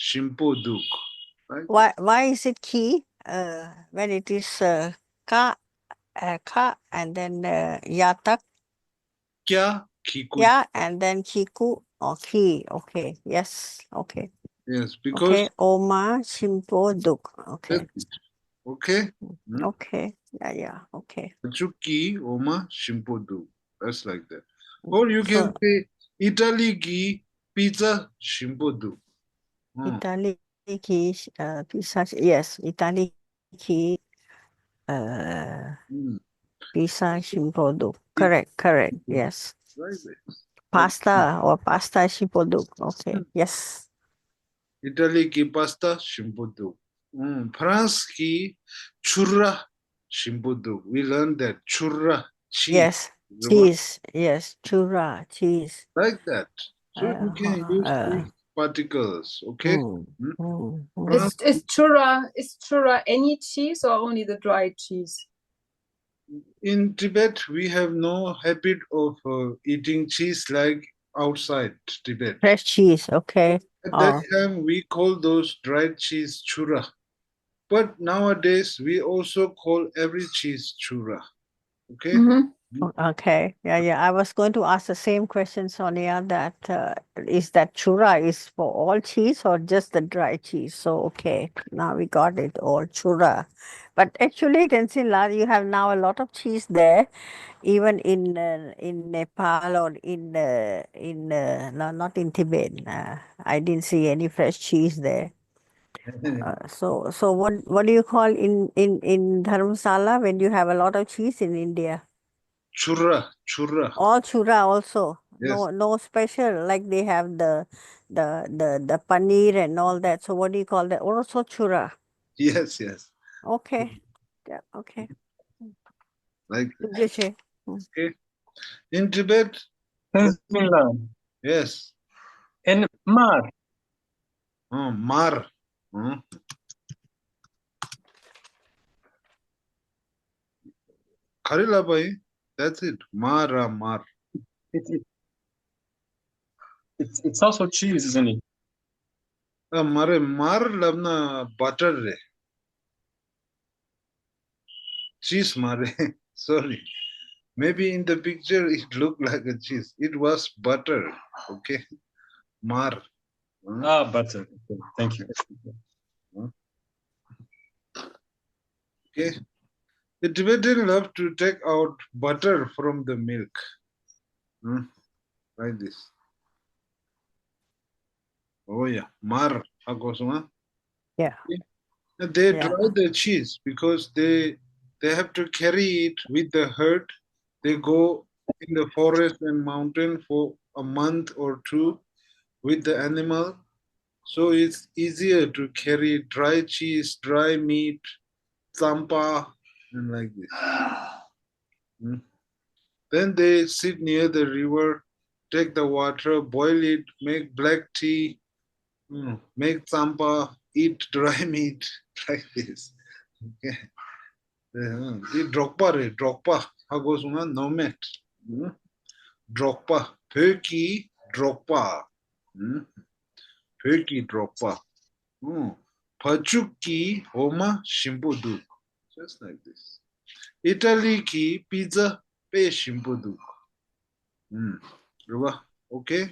ཞིམ་པོ་འདུག Right? Why why is it གི uh, when it is uh, ཁ uh, ཁ and then uh, ཡ་བཏགས་ཀྱ། ཁྱི་གུ། ཡ། And then ཁྱི་གུ། Okay. Okay. Yes. Okay. Yes, Okay. because འོ་མ་ཞིམ་པོ་འདུག Okay. that's it. Okay. Okay. Yeah, yeah. Okay. བ་ཕྱུག་གི་འོ་མ་ཞིམ་པོ་འདུག That's like that. Or you can say ཨི་ཊ་ལི་གི་པི་ཛ་ཞིམ་པོ་འདུག་ཨང་། ཨི་ཊ་ལི་གི uh, pizza. Yes. ཨི་ཊ་ལི་གི uh, ཨང་། pizza ཞིམ་པོ་འདུག Correct. Correct. Yes. Right. Pasta or pasta ཞིམ་པོ་འདུག Okay. Yes. ཨི་ཊ་ལི་གི་པ་སྟ་ཞིམ་པོ་འདུག་ཨང་། ཕ་རན་སི་གི་ཆུར་ར་ཞིམ་པོ་འདུག We learned that. ཆུར་ར། cheese. Yes. Cheese. Yes. ཆུར་ར། Cheese. Like that. So you can use these particles, okay? Mm, mm, mm. Pha- Is is chura is chura any cheese or only the dry cheese? In Tibet, we have no habit of uh, eating cheese like outside Tibet. Fresh cheese. Okay. At that time, we call those dried cheese chura. But nowadays, we also call every cheese chura. Okay? Mhm. Okay. Yeah, yeah. I was going to ask the same question, Sonia, that uh, is that chura is for all cheese or just the dry cheese? So, okay, now we got it all, chura. But actually, Tenzin La, you have now a lot of cheese there, even in uh, in Nepal or in uh, in uh, no, not in Tibet. Uh, I didn't see any fresh cheese there. Uh, so, so what what do you call in in in Dharamsala when you have a lot of cheese in India? Chura, chura. All chura also. No, yes, no special. Like they have the the the the paneer and all that. So what do you call that? Oro so chura. Yes, yes. Okay. Yeah, okay. Like that. Okay. In Tibet, yes. And mar. Oh, mar. Hmm. ག་རེ་ལབ་པ་ཡིན། That's it. མ་ར་མར། It's, it's, it's also cheese, isn't it? ཨ་མ་རེད། མར་ལབ་ན་butter རེད། cheese མ་རེད། Sorry. Maybe in the picture it looked like a cheese. It was butter. Okay. མར། Ah, butter. Okay, thank you. Okay. The Tibetan love to take out butter from the milk. Hmm? Like this. Oh yeah. མར། ཧ་གོ་སོང་ང་། Yeah. They, yeah, dry the cheese because they they have to carry it with the herd. They go in the forest and mountain for a month or two with the animal. So it's easier to carry dry cheese, dry meat, tsampa, and like this. Mm. Then they sit near the river, take the water, boil it, make black tea, mm, make tsampa, eat dry meat, like this. Okay. འདི་འབྲོག་པ་རེད། འབྲོག་པ། ཧ་གོ་སོང་ང་། Nomad. འབྲོག་པ། བོད་ཀྱི་འབྲོག་པ། བོད་ཀྱི་འབྲོག་པ། བ་ཕྱུགས་ཀྱི་འོ་མ་ཞིམ་པོ་འདུག Just like this. ཨི་ཊ་ལི་གི་པི་ཛ་དཔེ་ཞིམ་པོ་འདུག་རེད་བ། Okay.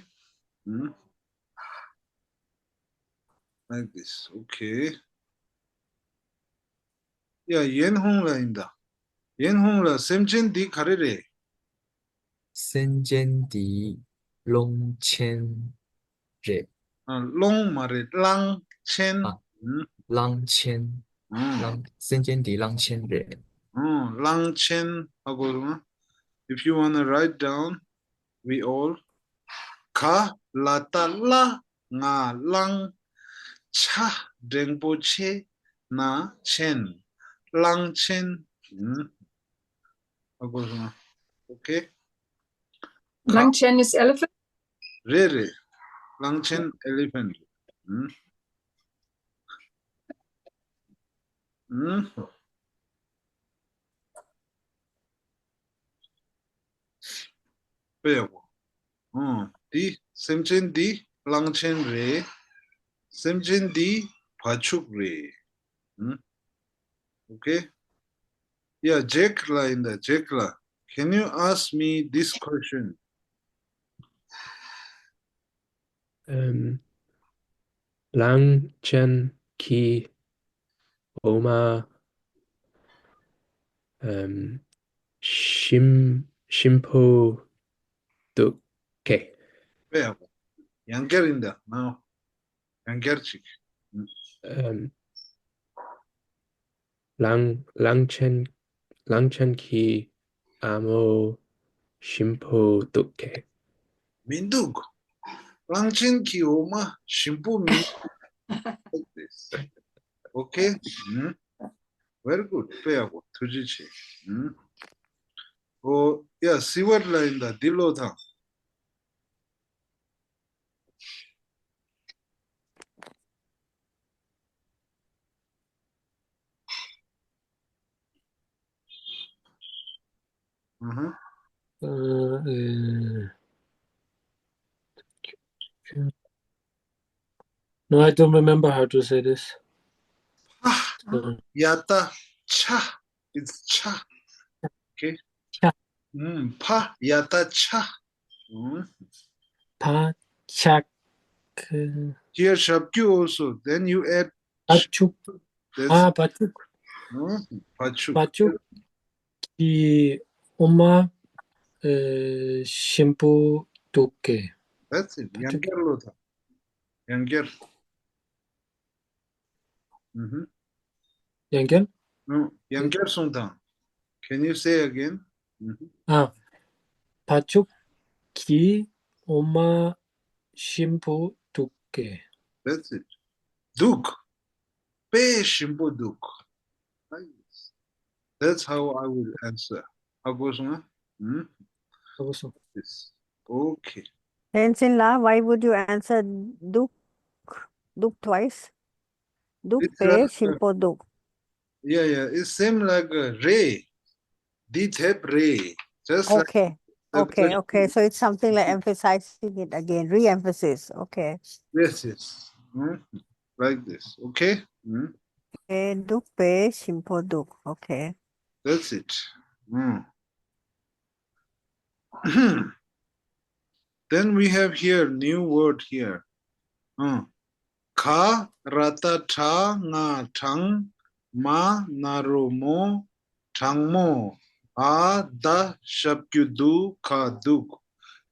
Like this. Okay. ཡ། ཡན་ཧུང་ལ་ཡིན་ད། ཡན་ཧུང་ལ། སེམས་ཅན་འདི་ག་རེ་རེད། སེམས་ཅན་འདི་གླང་ཆེན་རེད། ཨ། གླང་མ་རེད། གླང་ཆེན། ཨ། གླང་ཆེན། ཨ། གླང་། སེམས་ཅན་འདི་གླང་ཆེན་རེད། ཨ། གླང་ཆེན། ཧ་གོ་སོང་ང་། If you wanna write down, we all. ག་ལ་ཏ་གླ། ང་གླང་། ཆ་འགྲེང་བུ་ཆེ། ན་ཆེན། གླང་ཆེན། ཧ་གོ་སོང་ང་། Okay. གླང་ཆེན་is elephant? རེད་རེད། གླང་ཆེན་elephant རེད། དཔེ་ཡག་པོ། འདི་སེམས་ཅན་འདི་གླང་ཆེན་རེད། སེམས་ཅན་འདི་བ་ཕྱུགས་རེད། Okay. Yeah, Jack ལ་ཡིན་ད། Jack ལ། Can you ask me this question? ཨམ། གླང་ཆེན་གྱི་འོ་མ་ཨམ། ཞིམ། ཞིམ་པོ་འདུག་གས། དཔེ་ཡག་པོ། ཡང་བསྐྱར་ཡིན་ད། ཡང་བསྐྱར་ཅིག་ཨམ། གླང་། གླང་ཆེན། གླང་ཆེན་གྱི་ཨ་མོ་ཞིམ་པོ་འདུག་གས། མི་འདུག་གླང་ཆེན་གྱི་འོ་མ་ཞིམ་པོ་མི་འདུག Okay. Very good. དཔེ་ཡག་པོ། ཐུགས་རྗེ་ཆེ། ཨོ་ཡ། སི་ཝར་ལ་ཡིན་ད། འདི་ཀློག་དང་། Uh-huh. Uh, uh, no, I don't remember how to say this. ཕ་ཡ་ཏ་ཆ། It's ཆ། Okay. ཕ་ཡ་ཏ་ཆ། ཕ་ཆག Here ཞབས་ཀྱུ also. Then you add བ་ཕྱུགས། ཨ། བ་ཕྱུགས། བ་ཕྱུགས། བ་ཕྱུགས་ཀྱི་འོ་མ་ཞིམ་པོ་འདུག་གས། That's it. ཡང་བསྐྱར་ཀློག་དང་། ཡང་བསྐྱར། ཡང་བསྐྱར། ཡང་བསྐྱར་གསུངས་དང་། Can you say again? ཨ། བ་ཕྱུགས་ཀྱི་ འོ་མ་ཞིམ་པོ་འདུག་གས། That's it. འདུག་དཔེ་ཞིམ་པོ་འདུག That's how I will answer. ཧ་གོ་སོང་ང་། ཧ་གོ་སོང་། Yes. Okay. Tenzin la, why would you answer འདུག་འདུག twice? འདུག་དཔེ་ཞིམ་པོ་འདུག Yeah, yeah. It seems like རེད། འདི་དེབ་རེད། Just like Okay. Okay, okay. So it's something like emphasizing it again, re-emphasis. Okay. Yes, yes. Hmm? Like this. Okay? Hmm? Okay, འདུག་དཔེ་ཞིམ་པོ་འདུག Okay. That's it. Hmm. Then we have here new word here. Hmm. ག་ར་བཏགས་གྲ་ང་གྲང་། མ་ན་རོ་མོ། གྲང་མོ། འ་ད་ཞབས་ཀྱུ་འདུ་ག་འདུག་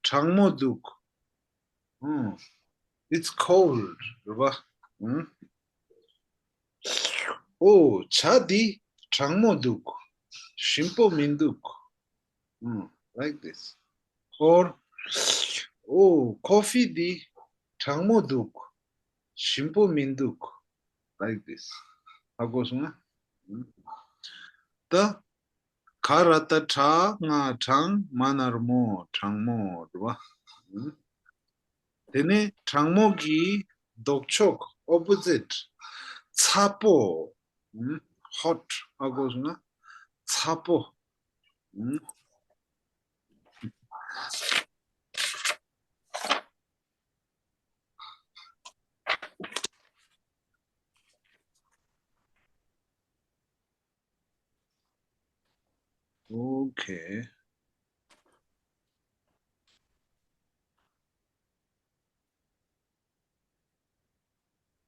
གྲང་མོ་འདུག་ཨང་། It's cold. རེད་པ། ཨང་། ཨོ་ཇ་འདི་གྲང་མོ་འདུག་ཞིམ་པོ་མི་འདུག་ཨང་། Like this. Or ཨོ་ཀོ་ཧྥི་འདི་གྲང་མོ་འདུག་ཞིམ་པོ་མི་འདུག Like this. ཧ་གོ་སོང་ང་། ད་ག་ར་བཏགས་གྲ་ང་གྲང་། མ་ན་རོ་མོ། གྲང་མོ། རེད་པ། དེ་ནས་གྲང་མོ་གི་ལྡོག་ཕྱོགས་opposite ཚ་པོ། ཧོཊ། ཧ་གོ་སོང་ང་། ཚ་པོ། Okay.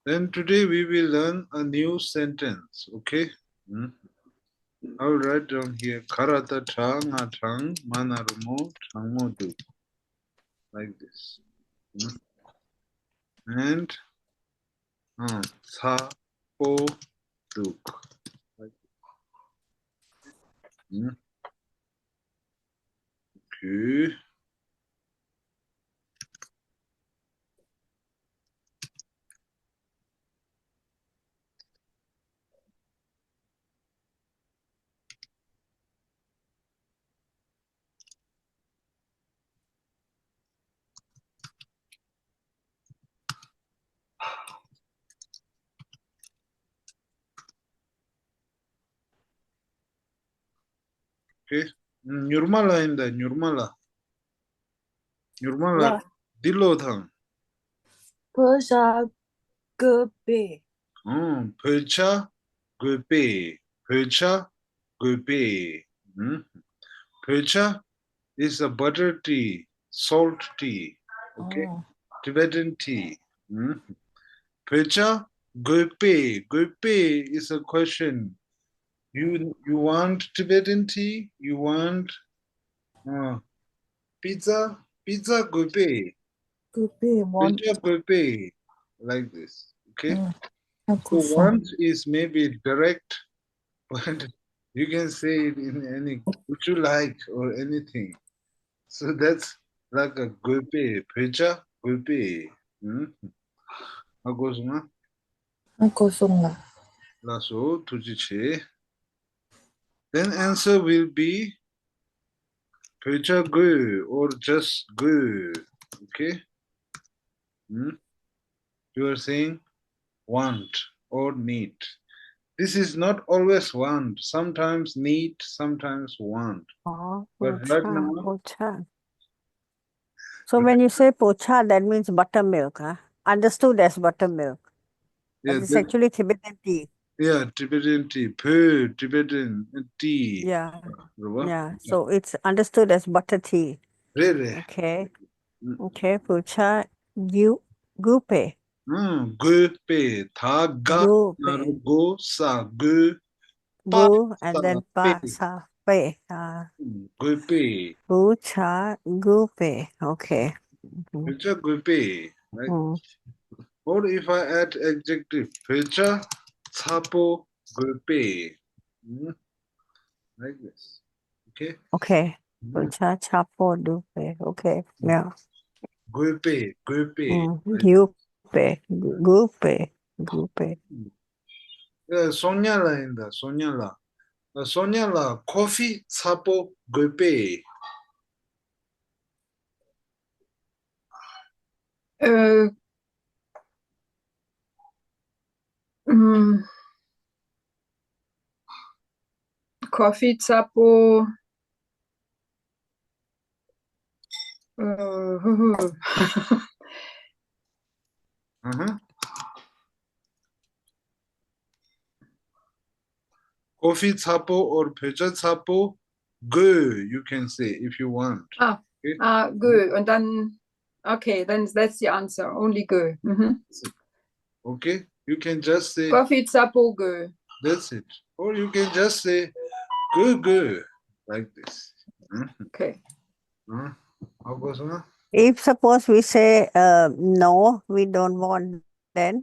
Then today we will learn a new sentence, okay? Hmm? I'll write down here. ག་ར་བཏགས་གྲ་ང་གྲང་། མ་ན་རོ་མོ། གྲང་མོ་འདུག Like this. Hmm? And ཨང་། ཚ་པོ་འདུག་ཨང་། ཨོ་ཁེ། ཨོ་ཁེ། ཨུམ། མྱུར་མ་ལ་ཡིན་ད། མྱུར་མ་ལ། མྱུར་མ་ལ། ཡ། འདི་ཀློག་དང་། བོད་ཇ་དགོས་པས། ཨང་། བོད་ཇ་དགོས་པས། བོད་ཇ་དགོས་པས། ཨུམ། བོད་ཇ is a butter tea, salt tea, okay? Oh. Tibetan tea. ཨུམ། བོད་ཇ་དགོས་པས། དགོས་པས is a question. You you want Tibetan tea? You want uh, pizza? Pizza དགོས་པས། དགོས་པས། བོད་ཇ་དགོས་པས། Like this. Okay? Mm. So want is maybe direct, but you can say it in any, would you like or anything. So that's like a དགོས་པས། བོད་ཇ་དགོས་པས། ཨུམ། ཧ་གོ་སོང་ང་། ཧ་གོ་སོང་ལགས། ལགས་སོ། ཐུགས་རྗེ་ཆེ། Then answer will be བོད་ཇ་དགོས། Or just དགོས། Okay? Hmm? You are saying want or need. This is not always want. Sometimes need, sometimes want. Oh, but right now, བོད་ཇ། So when you say བོད་ཇ, that means buttermilk, huh? Understood as buttermilk. But yeah, it's actually Tibetan tea. Yeah, Tibetan tea. བོད Tibetan tea. Yeah. རེད་པ། Yeah. So it's understood as butter tea. རེད་རེད། Okay. Okay. བོད་ཇ་དགོས་པས། ཨང་། དགོས་པས། ད་ག་དགོས་པས། ན་རོ་དགོ་ས་དགོས། པ་དགོས་and then པ་ས་པས། ཨ། དགོས་པས། བོད་ཇ་དགོས་པས། Okay. བོད་ཇ་དགོས་པས། Right? Mm. Or if I add adjective, བོད་ཇ་ཚ་པོ་དགོས་པས། ཨུམ། Like this. Okay? Okay. བོད་ཇ་ཚ་པོ་དགོས་པས། Okay. Yeah. དགོས་པས། དགོས་པས། ཨུམ། དགོས་པས། དགོས་པས། དགོས་པས། ཨ། སོ་ཉ་ལགས་ཡིན་ད། སོ་ཉ་ལགས། ཨ། སོ་ཉ་ལགས། ཁོ་ཧྥི་ཚ་པོ་དགོས་པས། ཨ། ཨུམ། ཁོ་ཧྥི་ཚ་པོ། ཨ། ཧུ་ཧུ། ཨ་ཧ། ཁོ་ཧྥི་ཚ་པོ་or བོད་ཇ་ཚ་པོ་དགོས། You can say if you want. Ah, Okay? Ah, good. And then, okay, then that's the answer. Only good. Mm-hmm. Okay? You can just say Coffee chapo good. That's it. Or you can just say good, good, like this. Hmm? Okay. Hmm? How goes, huh? If suppose we say uh, no, we don't want, then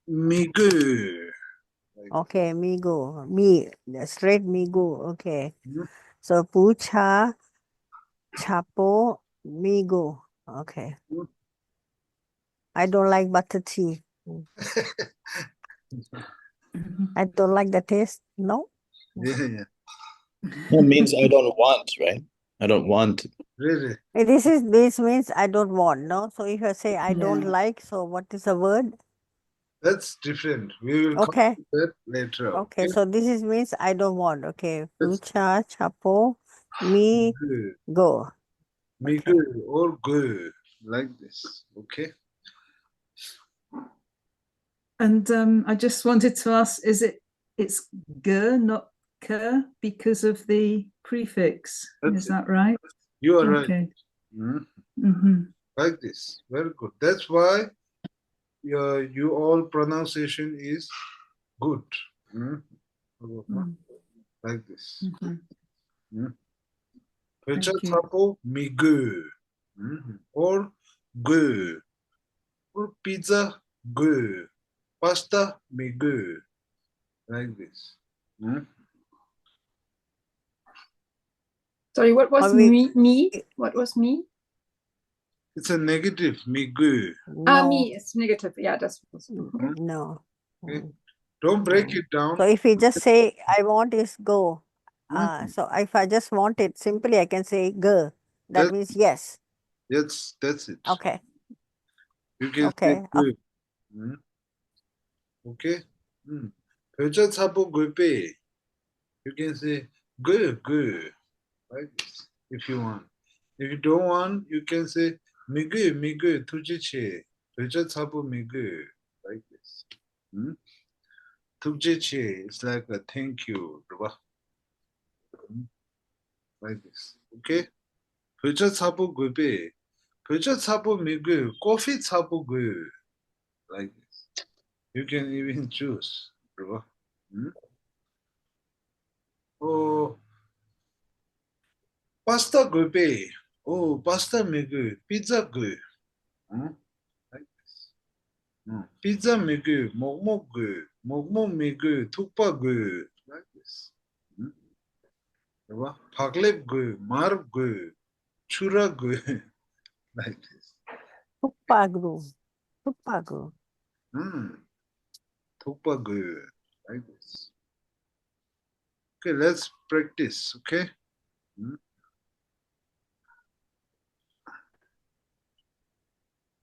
མི་དགོས། Okay, མི་དགོས། མི། Straight མི་དགོས། Okay. Hmm? So བོད་ཇ་ཚ་པོ་མི་དགོས། Okay. Hmm? I don't like butter tea. I don't like the taste. No? Yeah, yeah. That means I don't want, right? I don't want. Really? Eh, This is this means I don't want, no? So if I say I don't Yeah. like, so what is the word? That's different. We will come Okay. to that later. Okay, so this is means I don't want. Okay. Yes. Poocha, chapo, mi, Good. go. Me good or good. Like this. Okay. And um, I just wanted to ask, is it, it's g, not k, because of the prefix? That's Is it. That right? You are right. Okay. Hmm? Mm-hmm. Like this. Very good. That's why your, you all pronunciation is good. Hmm? Mm. Like this. Mm-hmm. Hmm? བོད་ཇ་Thank you. ཚ་པོ་མི་དགོས། Hmm? Or དགོས། Or pizza དགོས། Pasta མི་དགོས། Like this. Hmm? Sorry, what was Are we- me? Me? What was me? It's a negative. མི་དགོས། Ah, No. Me. It's negative. Yeah, that's. Hmm? No. Okay. Mm. Don't break Mm. it down. So if we just say I want is go. Uh, Mhm. so if I just want it, simply I can say go. That That- means yes. Yes, that's it. Okay. You can Okay, say uh, good. Hmm? Okay. Hmm. བོད་ཇ་ཚ་པོ་དགོས་པས། You can say དགོས་དགོས། Like this, if you want. If you don't want, you can say མི་དགོས་མི་དགོས། ཐུགས་རྗེ་ཆེ། བོད་ཇ་ཚ་པོ་མི་དགོས། Like this. Hmm? ཐུགས་རྗེ་ཆེ། It's like a thank you. རེད་པ། Hmm? Like this. Okay? བོད་ཇ་ཚ་པོ་དགོས་པས། བོད་ཇ་ཚ་པོ་མི་དགོས། Coffee ཚ་པོ་དགོས། Like this. You can even choose. རེད་པ། ཨོ། Pasta དགོས་པས། ཨོ། Pasta མི་དགོས། Pizza དགོས། ཨང་། Like this. ཨང་། Pizza མི་དགོས། མོག་མོག་དགོས། མོག་མོག་མི་དགོས། ཐུག་པ་དགོས། Like this. ཨང་། རེད་པ། བག་ལེབ་དགོས། མར་དགོས། ཆུ་ར་དགོས། Like this. Thukpa gru. Thukpa gru. ཨང་། ཐུག་པ་དགོས། Like this. Okay, let's practice. Okay. ཨང་།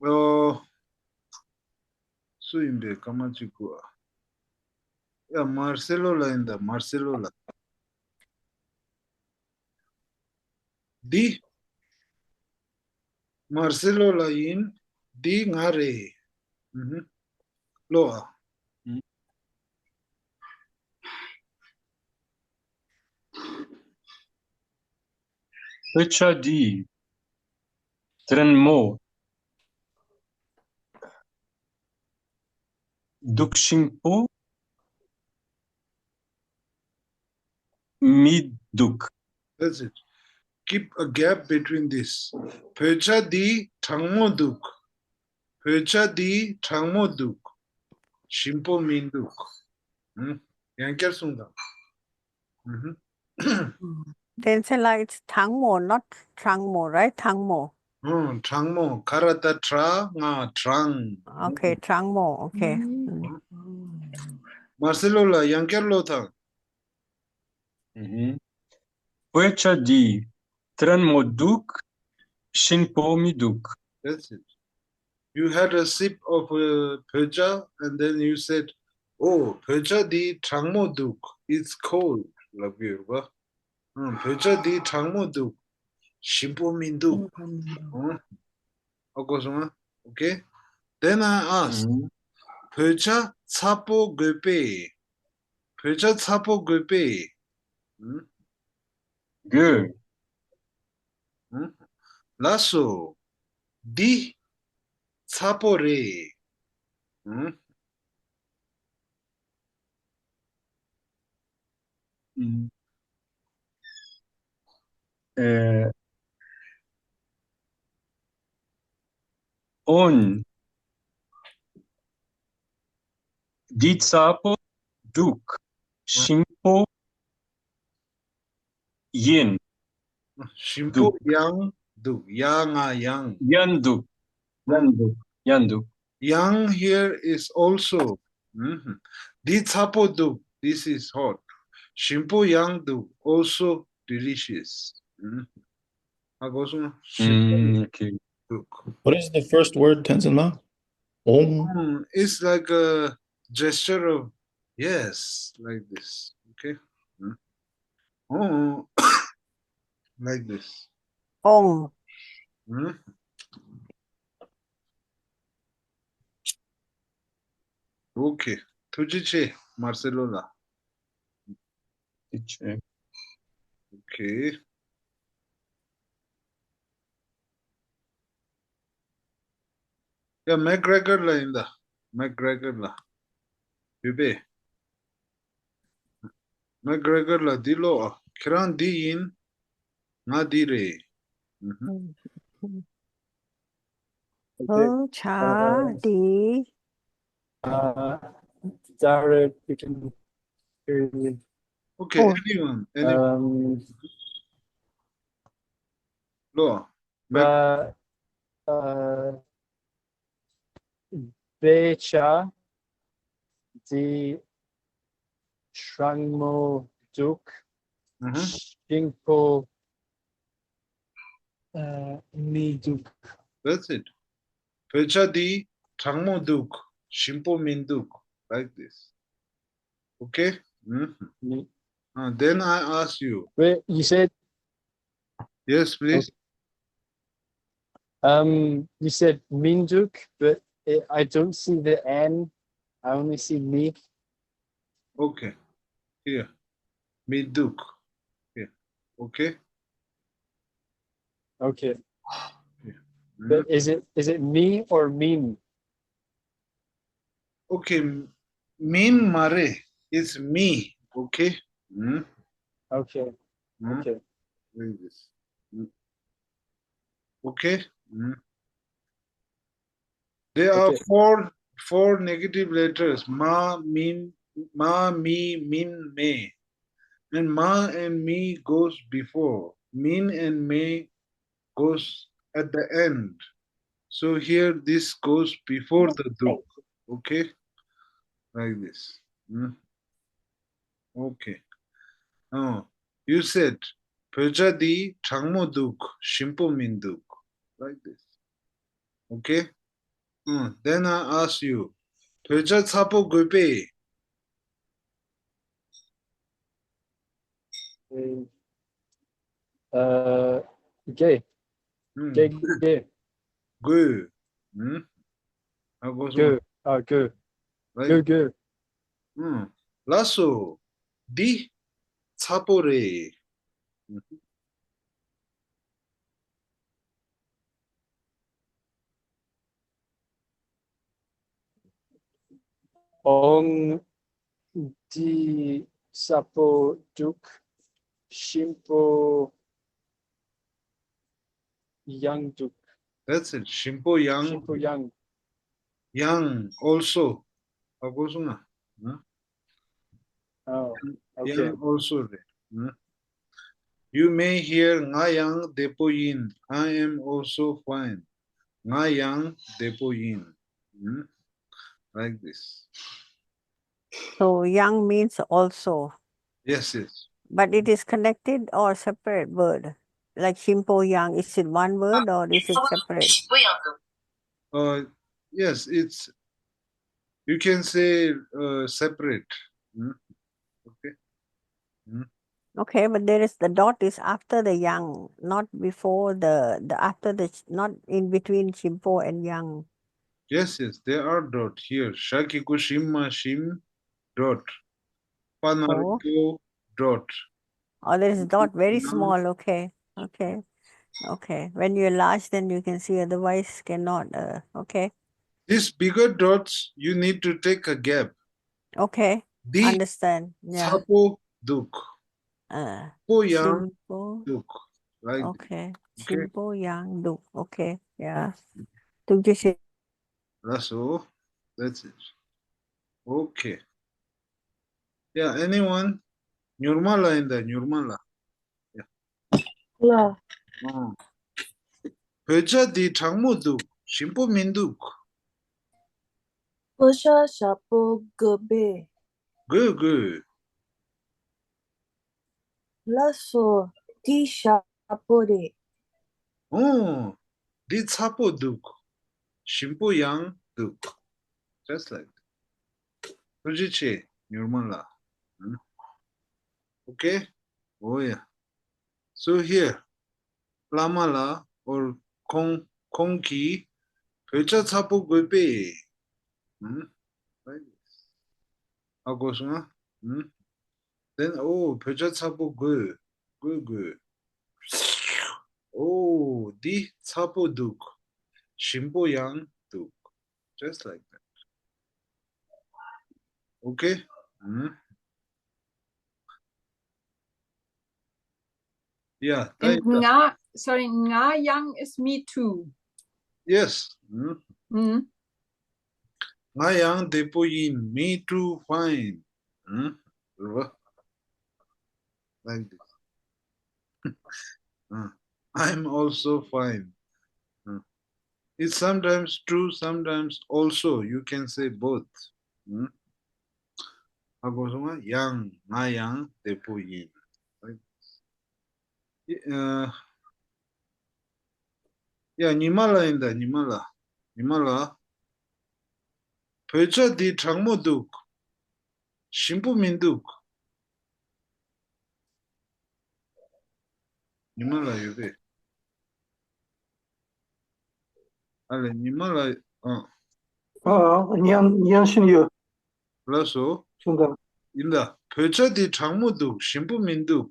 ཨོ། སུ་ཡིན་པས་སྐར་མ་གཅིག་སྒུག་ཨ། ཡ། མར་སེ་ལོ་ལགས་ཡིན་ད། མར་སེ་ལོ་ལགས། འདི། མར་སེ་ལོ་ལགས་ཡིན། འདི་ང་རེད། ཨུ་ཧུ། ལོ་ཨ། བོད་ཇ་འདི། དྲོན་མོ། སྡུག་ཞིམ་པོ་མི་འདུག That's it. Keep a gap between this. བོད་ཇ་འདི་གྲང་མོ་འདུག་བོད་ཇ་འདི་གྲང་མོ་འདུག་ཞིམ་པོ་མི་འདུག་ཨུམ། ཡང་བསྐྱར་གསུངས་དང་། ཨུ་ཧུ། Then say like it's tangmo, not trangmo, right? Tangmo. ཨང་། གྲང་མོ། ཁ་ར་བཏགས་ཁྲ། ང་གྲང་། Okay, གྲང་མོ། Okay. ཨང་། མར་སེ་ལོ་ལ་ཡང་བསྐྱར་ཀློག་དང་། ཨུ་ཧུམ། བོད་ཇ་འདི་གྲང་མོ་འདུག། ཞིམ་པོ་མི་འདུག། That's it. You had a sip of uh, བོད་ཇ and then you said, "Oh, བོད་ཇ་འདི་གྲང་མོ་འདུག། It's cold." ལབ་ཀྱི་ཡོད་པ། ཨང་། བོད་ཇ་འདི་གྲང་མོ་འདུག། ཞིམ་པོ་མི་འདུག། ཨང་། ཨ་གོ་སོང་ཨ། Okay. Then I ask, བོད་ཇ་ཚ་པོ་དགོས་པས། བོད་ཇ་ཚ་པོ་དགོས་པས། ཨང་། དགོས། ཨང་། ལགས་སོ། འདི་ཚ་པོ་རེད། ཨང་། ཨེ། འོན། འདི་ཚ་པོ་འདུག། ཞིམ་པོ་ཡིན། ཞིམ་པོ་འདུག། ཡང་འདུག། ཡ་ང་ཡང་། ཡང་འདུག། ཡང་འདུག། ཡང་འདུག། Yang here is also. ཨུ་ཧུམ། འདི་ཚ་པོ་འདུག། This is hot. ཞིམ་པོ་ཡང་འདུག། Also delicious. ཨུ་ཧུམ། ཨ་གོ་སོང་། ཞིམ་པོ་ཨུམ། Okay. འདུག། What is the first word, Tenzin Ma? ཨོང་། ཨུམ། It's like a gesture of yes, like this. Okay. ཨུམ། ཨོང་། Like this. ཨོང་། ཨུམ། Okay. ཐུགས་རྗེ་ཆེ། མར་སེ་ལོ་ལགས། ཐུགས་རྗེ་ཆེ། Okay. ཡ། མེག་གྷྲེ་གྷར་ལགས་ཡིན་ད། མེག་གྷྲེ་གྷར་ལགས། ཡོད་པས། མེག་གྷྲེ་གྷར་ལགས་འདི་ཀློག་ཨ། ཁྱེད་རང་འདི་ཡིན། ང་འདི་རེད། ཨུ་ཧུམ། Okay. བོད་ཇ་འདི། Uh, Jared, you can hear me. Okay, oh. Anyone, anyone? Um, ཀློག་ཨ། མེག uh, uh, བོད་ཇ་འདི་གྲང་མོ་འདུག། ཨུ་ཧུམ། ཞིམ་པོ་ཨ་མི་འདུག། That's it. བོད་ཇ་འདི་གྲང་མོ་འདུག། ཞིམ་པོ་མི་འདུག། Like this. Okay? ཨུ་ཧུམ། མི- Uh, then I ask you. Wait, you said Yes, please. Um, you said མི་འདུག, but it, I don't see the N. I only see མི. Okay. Here. མི་འདུག། Here. Okay. Okay. Here. But is it, is it མི་or མིན། Okay, མིན་མ་རེད། It's མི། Okay. ཨུམ། Okay. ཨུམ། Okay. Doing this. ཨུམ། Okay. ཨུམ། There are okay. four, four negative letters. མ་མིན། མ་མི་མིན་མེ། And མ་and མི་goes before. མིན་and མེ goes at the end. So here this goes before the འདུག། Okay? Like this. ཨུམ། Okay. Oh, you said བོད་ཇ་འདི་གྲང་མོ་འདུག། ཞིམ་པོ་མི་འདུག། Like this. Okay? ཨུམ། Then I ask you. བོད་ཇ་ཚ་པོ་དགོས་པས། ཨ། དགོས། ཨུམ། དགོས། དགོས། དགོས། ཨུམ། ཨ། དགོས་སོང་། དགོས། ཨ། དགོས། Right. དགོས། དགོས། ཨུམ། ལགས་སོ། འདི་ཚ་པོ་རེད། ཨུམ། འོང་། འདི་ཚ་པོ་འདུག། ཞིམ་པོ་ཡང་འདུག། That's it. ཞིམ་པོ་ཡང་། ཞིམ་པོ་ཡང་། ཡང་། Also. ཨ། གོ་སོང་ང་། ཨ། Oh, okay. ཡང་། Also རེད། ཨུམ། You may hear ང་ཡང་བདེ་པོ་ཡིན། I am also fine. ང་ཡང་བདེ་པོ་ཡིན། Hmm? Like this. So yang means also. Yes, yes. But it is connected or separate word? Like Shimpo Yang, is it one word or is it separate? Uh, yes, it's, you can say, uh, separate. Hmm? Okay. Hmm? Okay, but there is the dot is after the Yang, not before the, the after the, not in between Shimpo and Yang. Yes, yes, there are dot here. Shakiko shima shim dot. Panariko dot. Oh, there is dot very small. Okay, okay, okay. When you enlarge, then you can see. Otherwise, cannot. Uh, okay. These bigger dots, you need to take a gap. Okay. འདི་ཚ་པོ་འདུག་འདི་ཚ་པོ་འདུག་འདི་ཚ་པོ་ཡང་འདུག Like, okay. འདི་ཚ་པོ་ཡང་འདུག Okay. Yeah. ཐུགས་རྗེ་ཆེ། That's all. That's it. Okay. Yeah, anyone? ཉུར་མ་ལ་ཡིན་ད་ཉུར་མ་ལ། Yeah. ལ། ཨང་། བོད་ཇ་འདི་གྲང་མོ་འདུག་ཞིམ་པོ་མི་འདུག་བོད་ཇ་ཞག་པོ་དགོས་པས། དགོས་དགོས། ལགས་སོ། འདི་ཞག་པོ་རེད། ཨོ། འདི་ཚ་པོ་འདུག་ཞིམ་པོ་ཡང་འདུག Just like that. ཐུགས་རྗེ་ཆེ་ཉུར་མ་ལགས། Okay? Oh yeah. So here, བླ་མ་ལགས་or ཁོང་ཁོང་གིས་བོད་ཇ་ཚ་པོ་དགོས་པས། ཨ་གོ་སོང་ཨ། Then, oh, བོད་ཇ་ཚ་པོ་དགོས། དགོས་དགོས། Oh, འདི་ཚ་པོ་འདུག་ཞིམ་པོ་ཡང་འདུག Just like that. Okay? ཨང་། Yeah, ད་ཡིན་ད། ང་། sorry, ང་ཡང་is me too. Yes. ཨང་། ང་ཡང་བདེ་པོ་ཡིན། Me too, fine. ཨང་། རེད་བ། Like this. ཨང་། I'm also fine. ཨང་། It's sometimes true, sometimes also. You can say both. ཨང་། ཧ་གོ་སོང་ང་། ཡང་། ང་ཡང་བདེ་པོ་ཡིན། Like this. ཡ། ཉི་མ་ལགས་ཡིན་ད་ཉི་མ་ལགས། ཉི་མ་ལགས། བོད་ཇ་འདི་གྲང་མོ་འདུག་ཞིམ་པོ་མི་འདུག་ཉི་མ་ལགས་ཡོད་པས། ཨ་ལས་ཉི་མ་ལགས། ཨ། ཨ། ཉན་ཉན་བཞིན་ཡོད། ལགས་སོ། ཤིན་ཏུ། ཡིན་ད། བོད་ཇ་འདི་གྲང་མོ་འདུག་ཞིམ་པོ་མི་འདུག་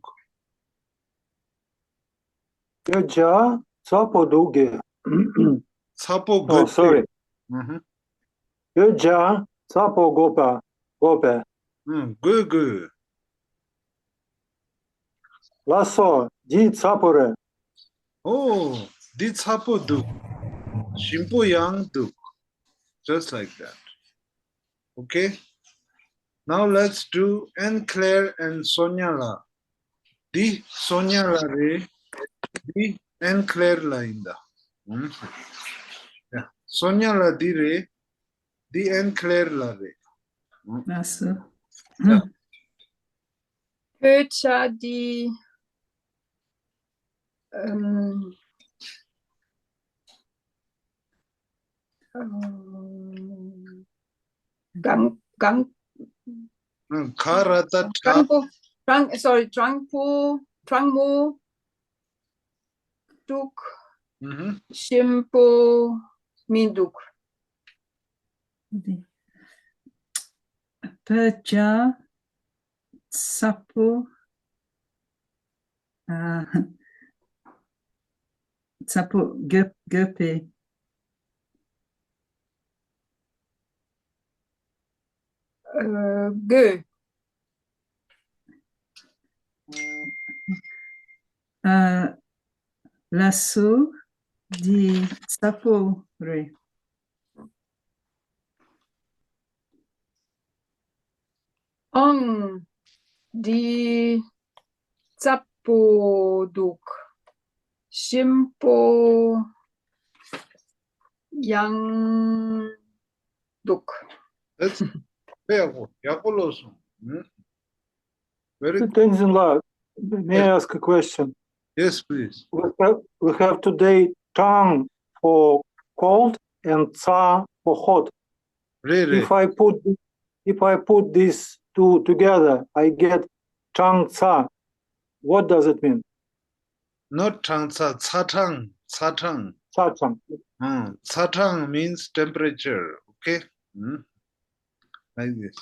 བོད་ཇ་ཚ་པོ་འདུག་གས། ཚ་པོ། Oh, དགོས་པས། Sorry. ཨུ་ཧུ། བོད་ཇ་ཚ་པོ་དགོས་པ། དགོས་པས། ཨུ། དགོས་དགོས། ལགས་སོ། འདི་ཚ་པོ་རེད། ཨོ། འདི་ཚ་པོ་འདུག་ཞིམ་པོ་ཡང་འདུག Just like that. Okay? Now let's do Anne Claire and Sonia ལགས། འདི་སོ་ཉ་ལགས་རེད། འདི་ཨན་ཁི་ལེར་ལགས་ཡིན་ད། ཨུམ། ཡ། སོ་ཉ་ལགས་འདི་རེད། འདི་ཨན་ཁི་ལེར་ལགས་རེད། ཨུམ། ལགས་སོ། ཡ། བོད་ཇ་འདི། ཨུམ། གང་གང་། ཁ་ར་ཏ་ཁྲ། གྲང་པོ། གྲང་། སོ་རི། གྲང་པོ། གྲང་མོ་འདུག་ཨུ་ཧུ། ཞིམ་པོ་མི་འདུག་བོད་ཇ་ཚ་པོ། ཨ། ཚ་པོ་དགོས་དགོས་པས། ཨ། དགོས། ཨ། ལགས་སོ། འདི་ཚ་པོ་རེད། ཨང་། འདི་ཚ་ པོ་འདུག་ཞིམ་པོ་ཡང་འདུག That's very good. ཡག་པོ་ལོས་སོང་། ཧུམ། Very good. Tenzin La, may I ask a question? Yes, please. We have, we have today tongue for cold and ཚྭ for hot. རེད་རེད། If I put, if I put these two together, I get ཐང་ཚྭ. What does it mean? Not ཐང་ཚྭ། ཚྭ་ཐང་། ཚྭ་ཐང་། ཚྭ་ཐང་། ཨང་། ཚྭ་ཐང་means temperature. Okay? Hmm? Like this.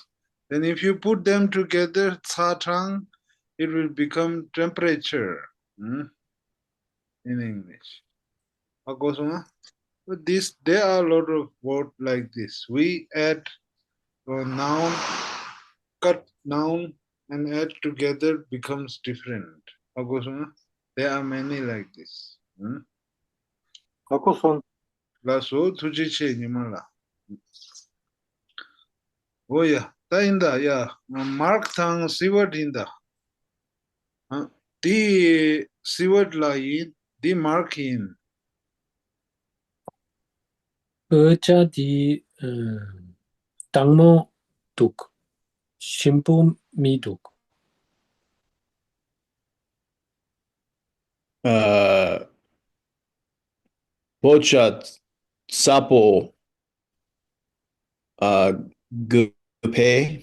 Then if you put them together, ཚྭ་ཐང་, it will become temperature. Hmm? In English. ཧ་གོ་སོང་ང་། But this, there are a lot of words like this. We add a noun, cut noun, and add together becomes different. ཧ་གོ་སོང་ང་། There are many like this. Hmm? ཧ་གོ་སོང་། ལགས་སོ། ཐུགས་རྗེ་ཆེ། ཉི་མ་ལགས། འོ་ཡ། ད་ཡིན་ད་ཡ། མར་ཁི་དང་སི་ཝར་ཌི་ཡིན་ད། ཨ། འདི་སི་ཝར་ཌི་ལགས་ཡིན། འདི་མར་ཁི་ཡིན། བོད་ཇ་འདི་ཨ་དྭངས་མོ་འདུག་ཞིམ་པོ་མི་འདུག་ཨ། བོད་ཇ་ཚ་པོ། ཨ། གུ་ཕེ།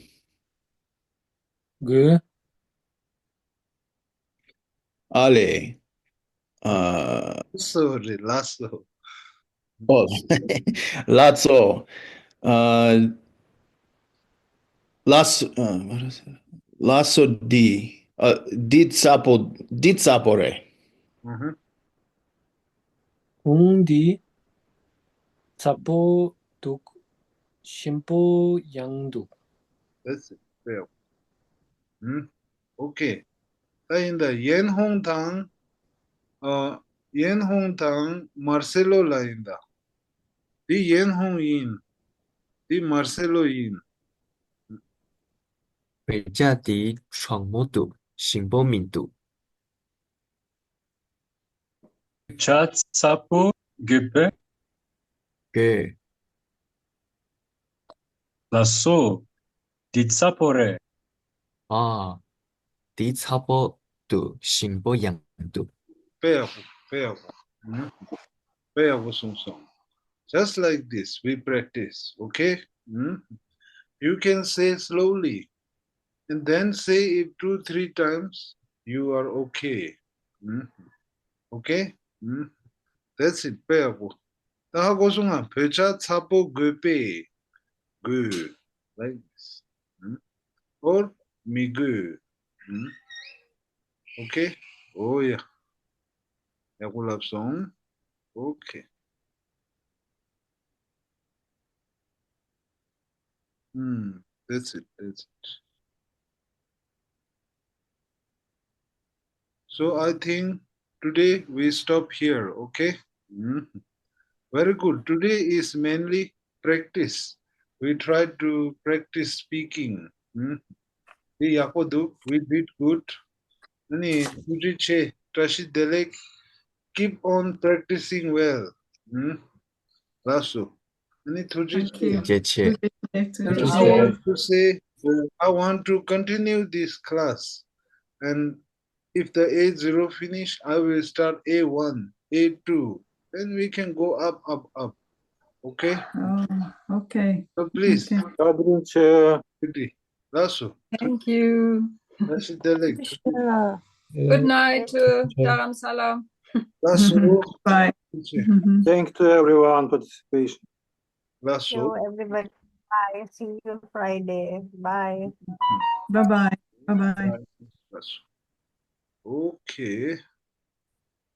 གུ། ཨ་ལེ། ཨ། སོ་རི། ལགས་སོ། ཨོ། ལགས་སོ། ཨ། ལགས་སོ། ཨ། ལགས་སོ་འདི། ཨ། འདི་ཚ་པོ། འདི་ཚ་པོ་རེད། ཨུ་ཧུ། གུང་འདི་ཚ་པོ་འདུག་ཞིམ་པོ་ཡང་འདུག That's it. ཧུམ། Okay. ད་ཡིན་ད། ཡན་ཧུང་དང་། ཨ། ཡན་ཧུང་དང་མར་སེ་ལོ་ལགས་ཡིན་ད། འདི་ཡན་ཧུང་ཡིན། འདི་མར་སེ་ལོ་ཡིན། བོད་ཇ་འདི་གྲང་མོ་འདུག་ཞིམ་པོ་མི་འདུག་ཇ་ཚ་པོ་དགོས་པས། དགོས། ལགས་སོ། འདི་ཚ་པོ་རེད། ཨ། འདི་ཚ་པོ་འདུག་ཞིམ་པོ་ཡང་འདུག་དཔེ་ཡག་པོ། དཔེ་ཡག་པོ། ཨུ། དཔེ་ཡག་པོ་གསུངས་སོང་། Just like this, we practice, okay? Hmm? You can say slowly and then say it two, three times. You are okay. Hmm? Okay? Hmm? That's it. དཔེ་ཡག་པོ། ད་ཧ་གོ་སོང་ང་། བོད་ཇ་ཚ་པོ་དགོས་པས། དགོས། Like this. Hmm? Or མི་དགོས། Hmm? Okay? Oh yeah. ཡག་པོ་ལབ་སོང་། Okay. Hmm, that's it, that's it. So I think today we stop here, okay? Hmm. Very good. Today is mainly practice. We try to practice speaking. Hmm. འདི་ཡག་པོ་འདུག We did good. ཨ་ནི་ཐུགས་རྗེ་ཆེ། བཀྲ་ཤིས་བདེ་ལེགས། Keep on practicing well. Hmm? ལགས་སོ། ཨ་ནི་ཐུགས་རྗེ་ཆེ། ཐུགས་རྗེ་ཆེ། ཐུགས་རྗེ་ཆེ། I want to say, uh, I want to continue this class, and if the A zero finish, I will start A one, A two, then we can go up, up, up. Okay? Oh, okay. So please. Okay. བཀའ་དྲིན་ཆེ། ལགས་སོ། Thank you. བཀྲ་ཤིས་བདེ་ལེགས། Good night to Dharamsala. ལགས་སོ། Bye. Thank you to everyone participation. ལགས་སོ། Thank you, everybody. Bye. See you Friday. Bye. Bye bye. Bye bye. ལགས་སོ། Okay.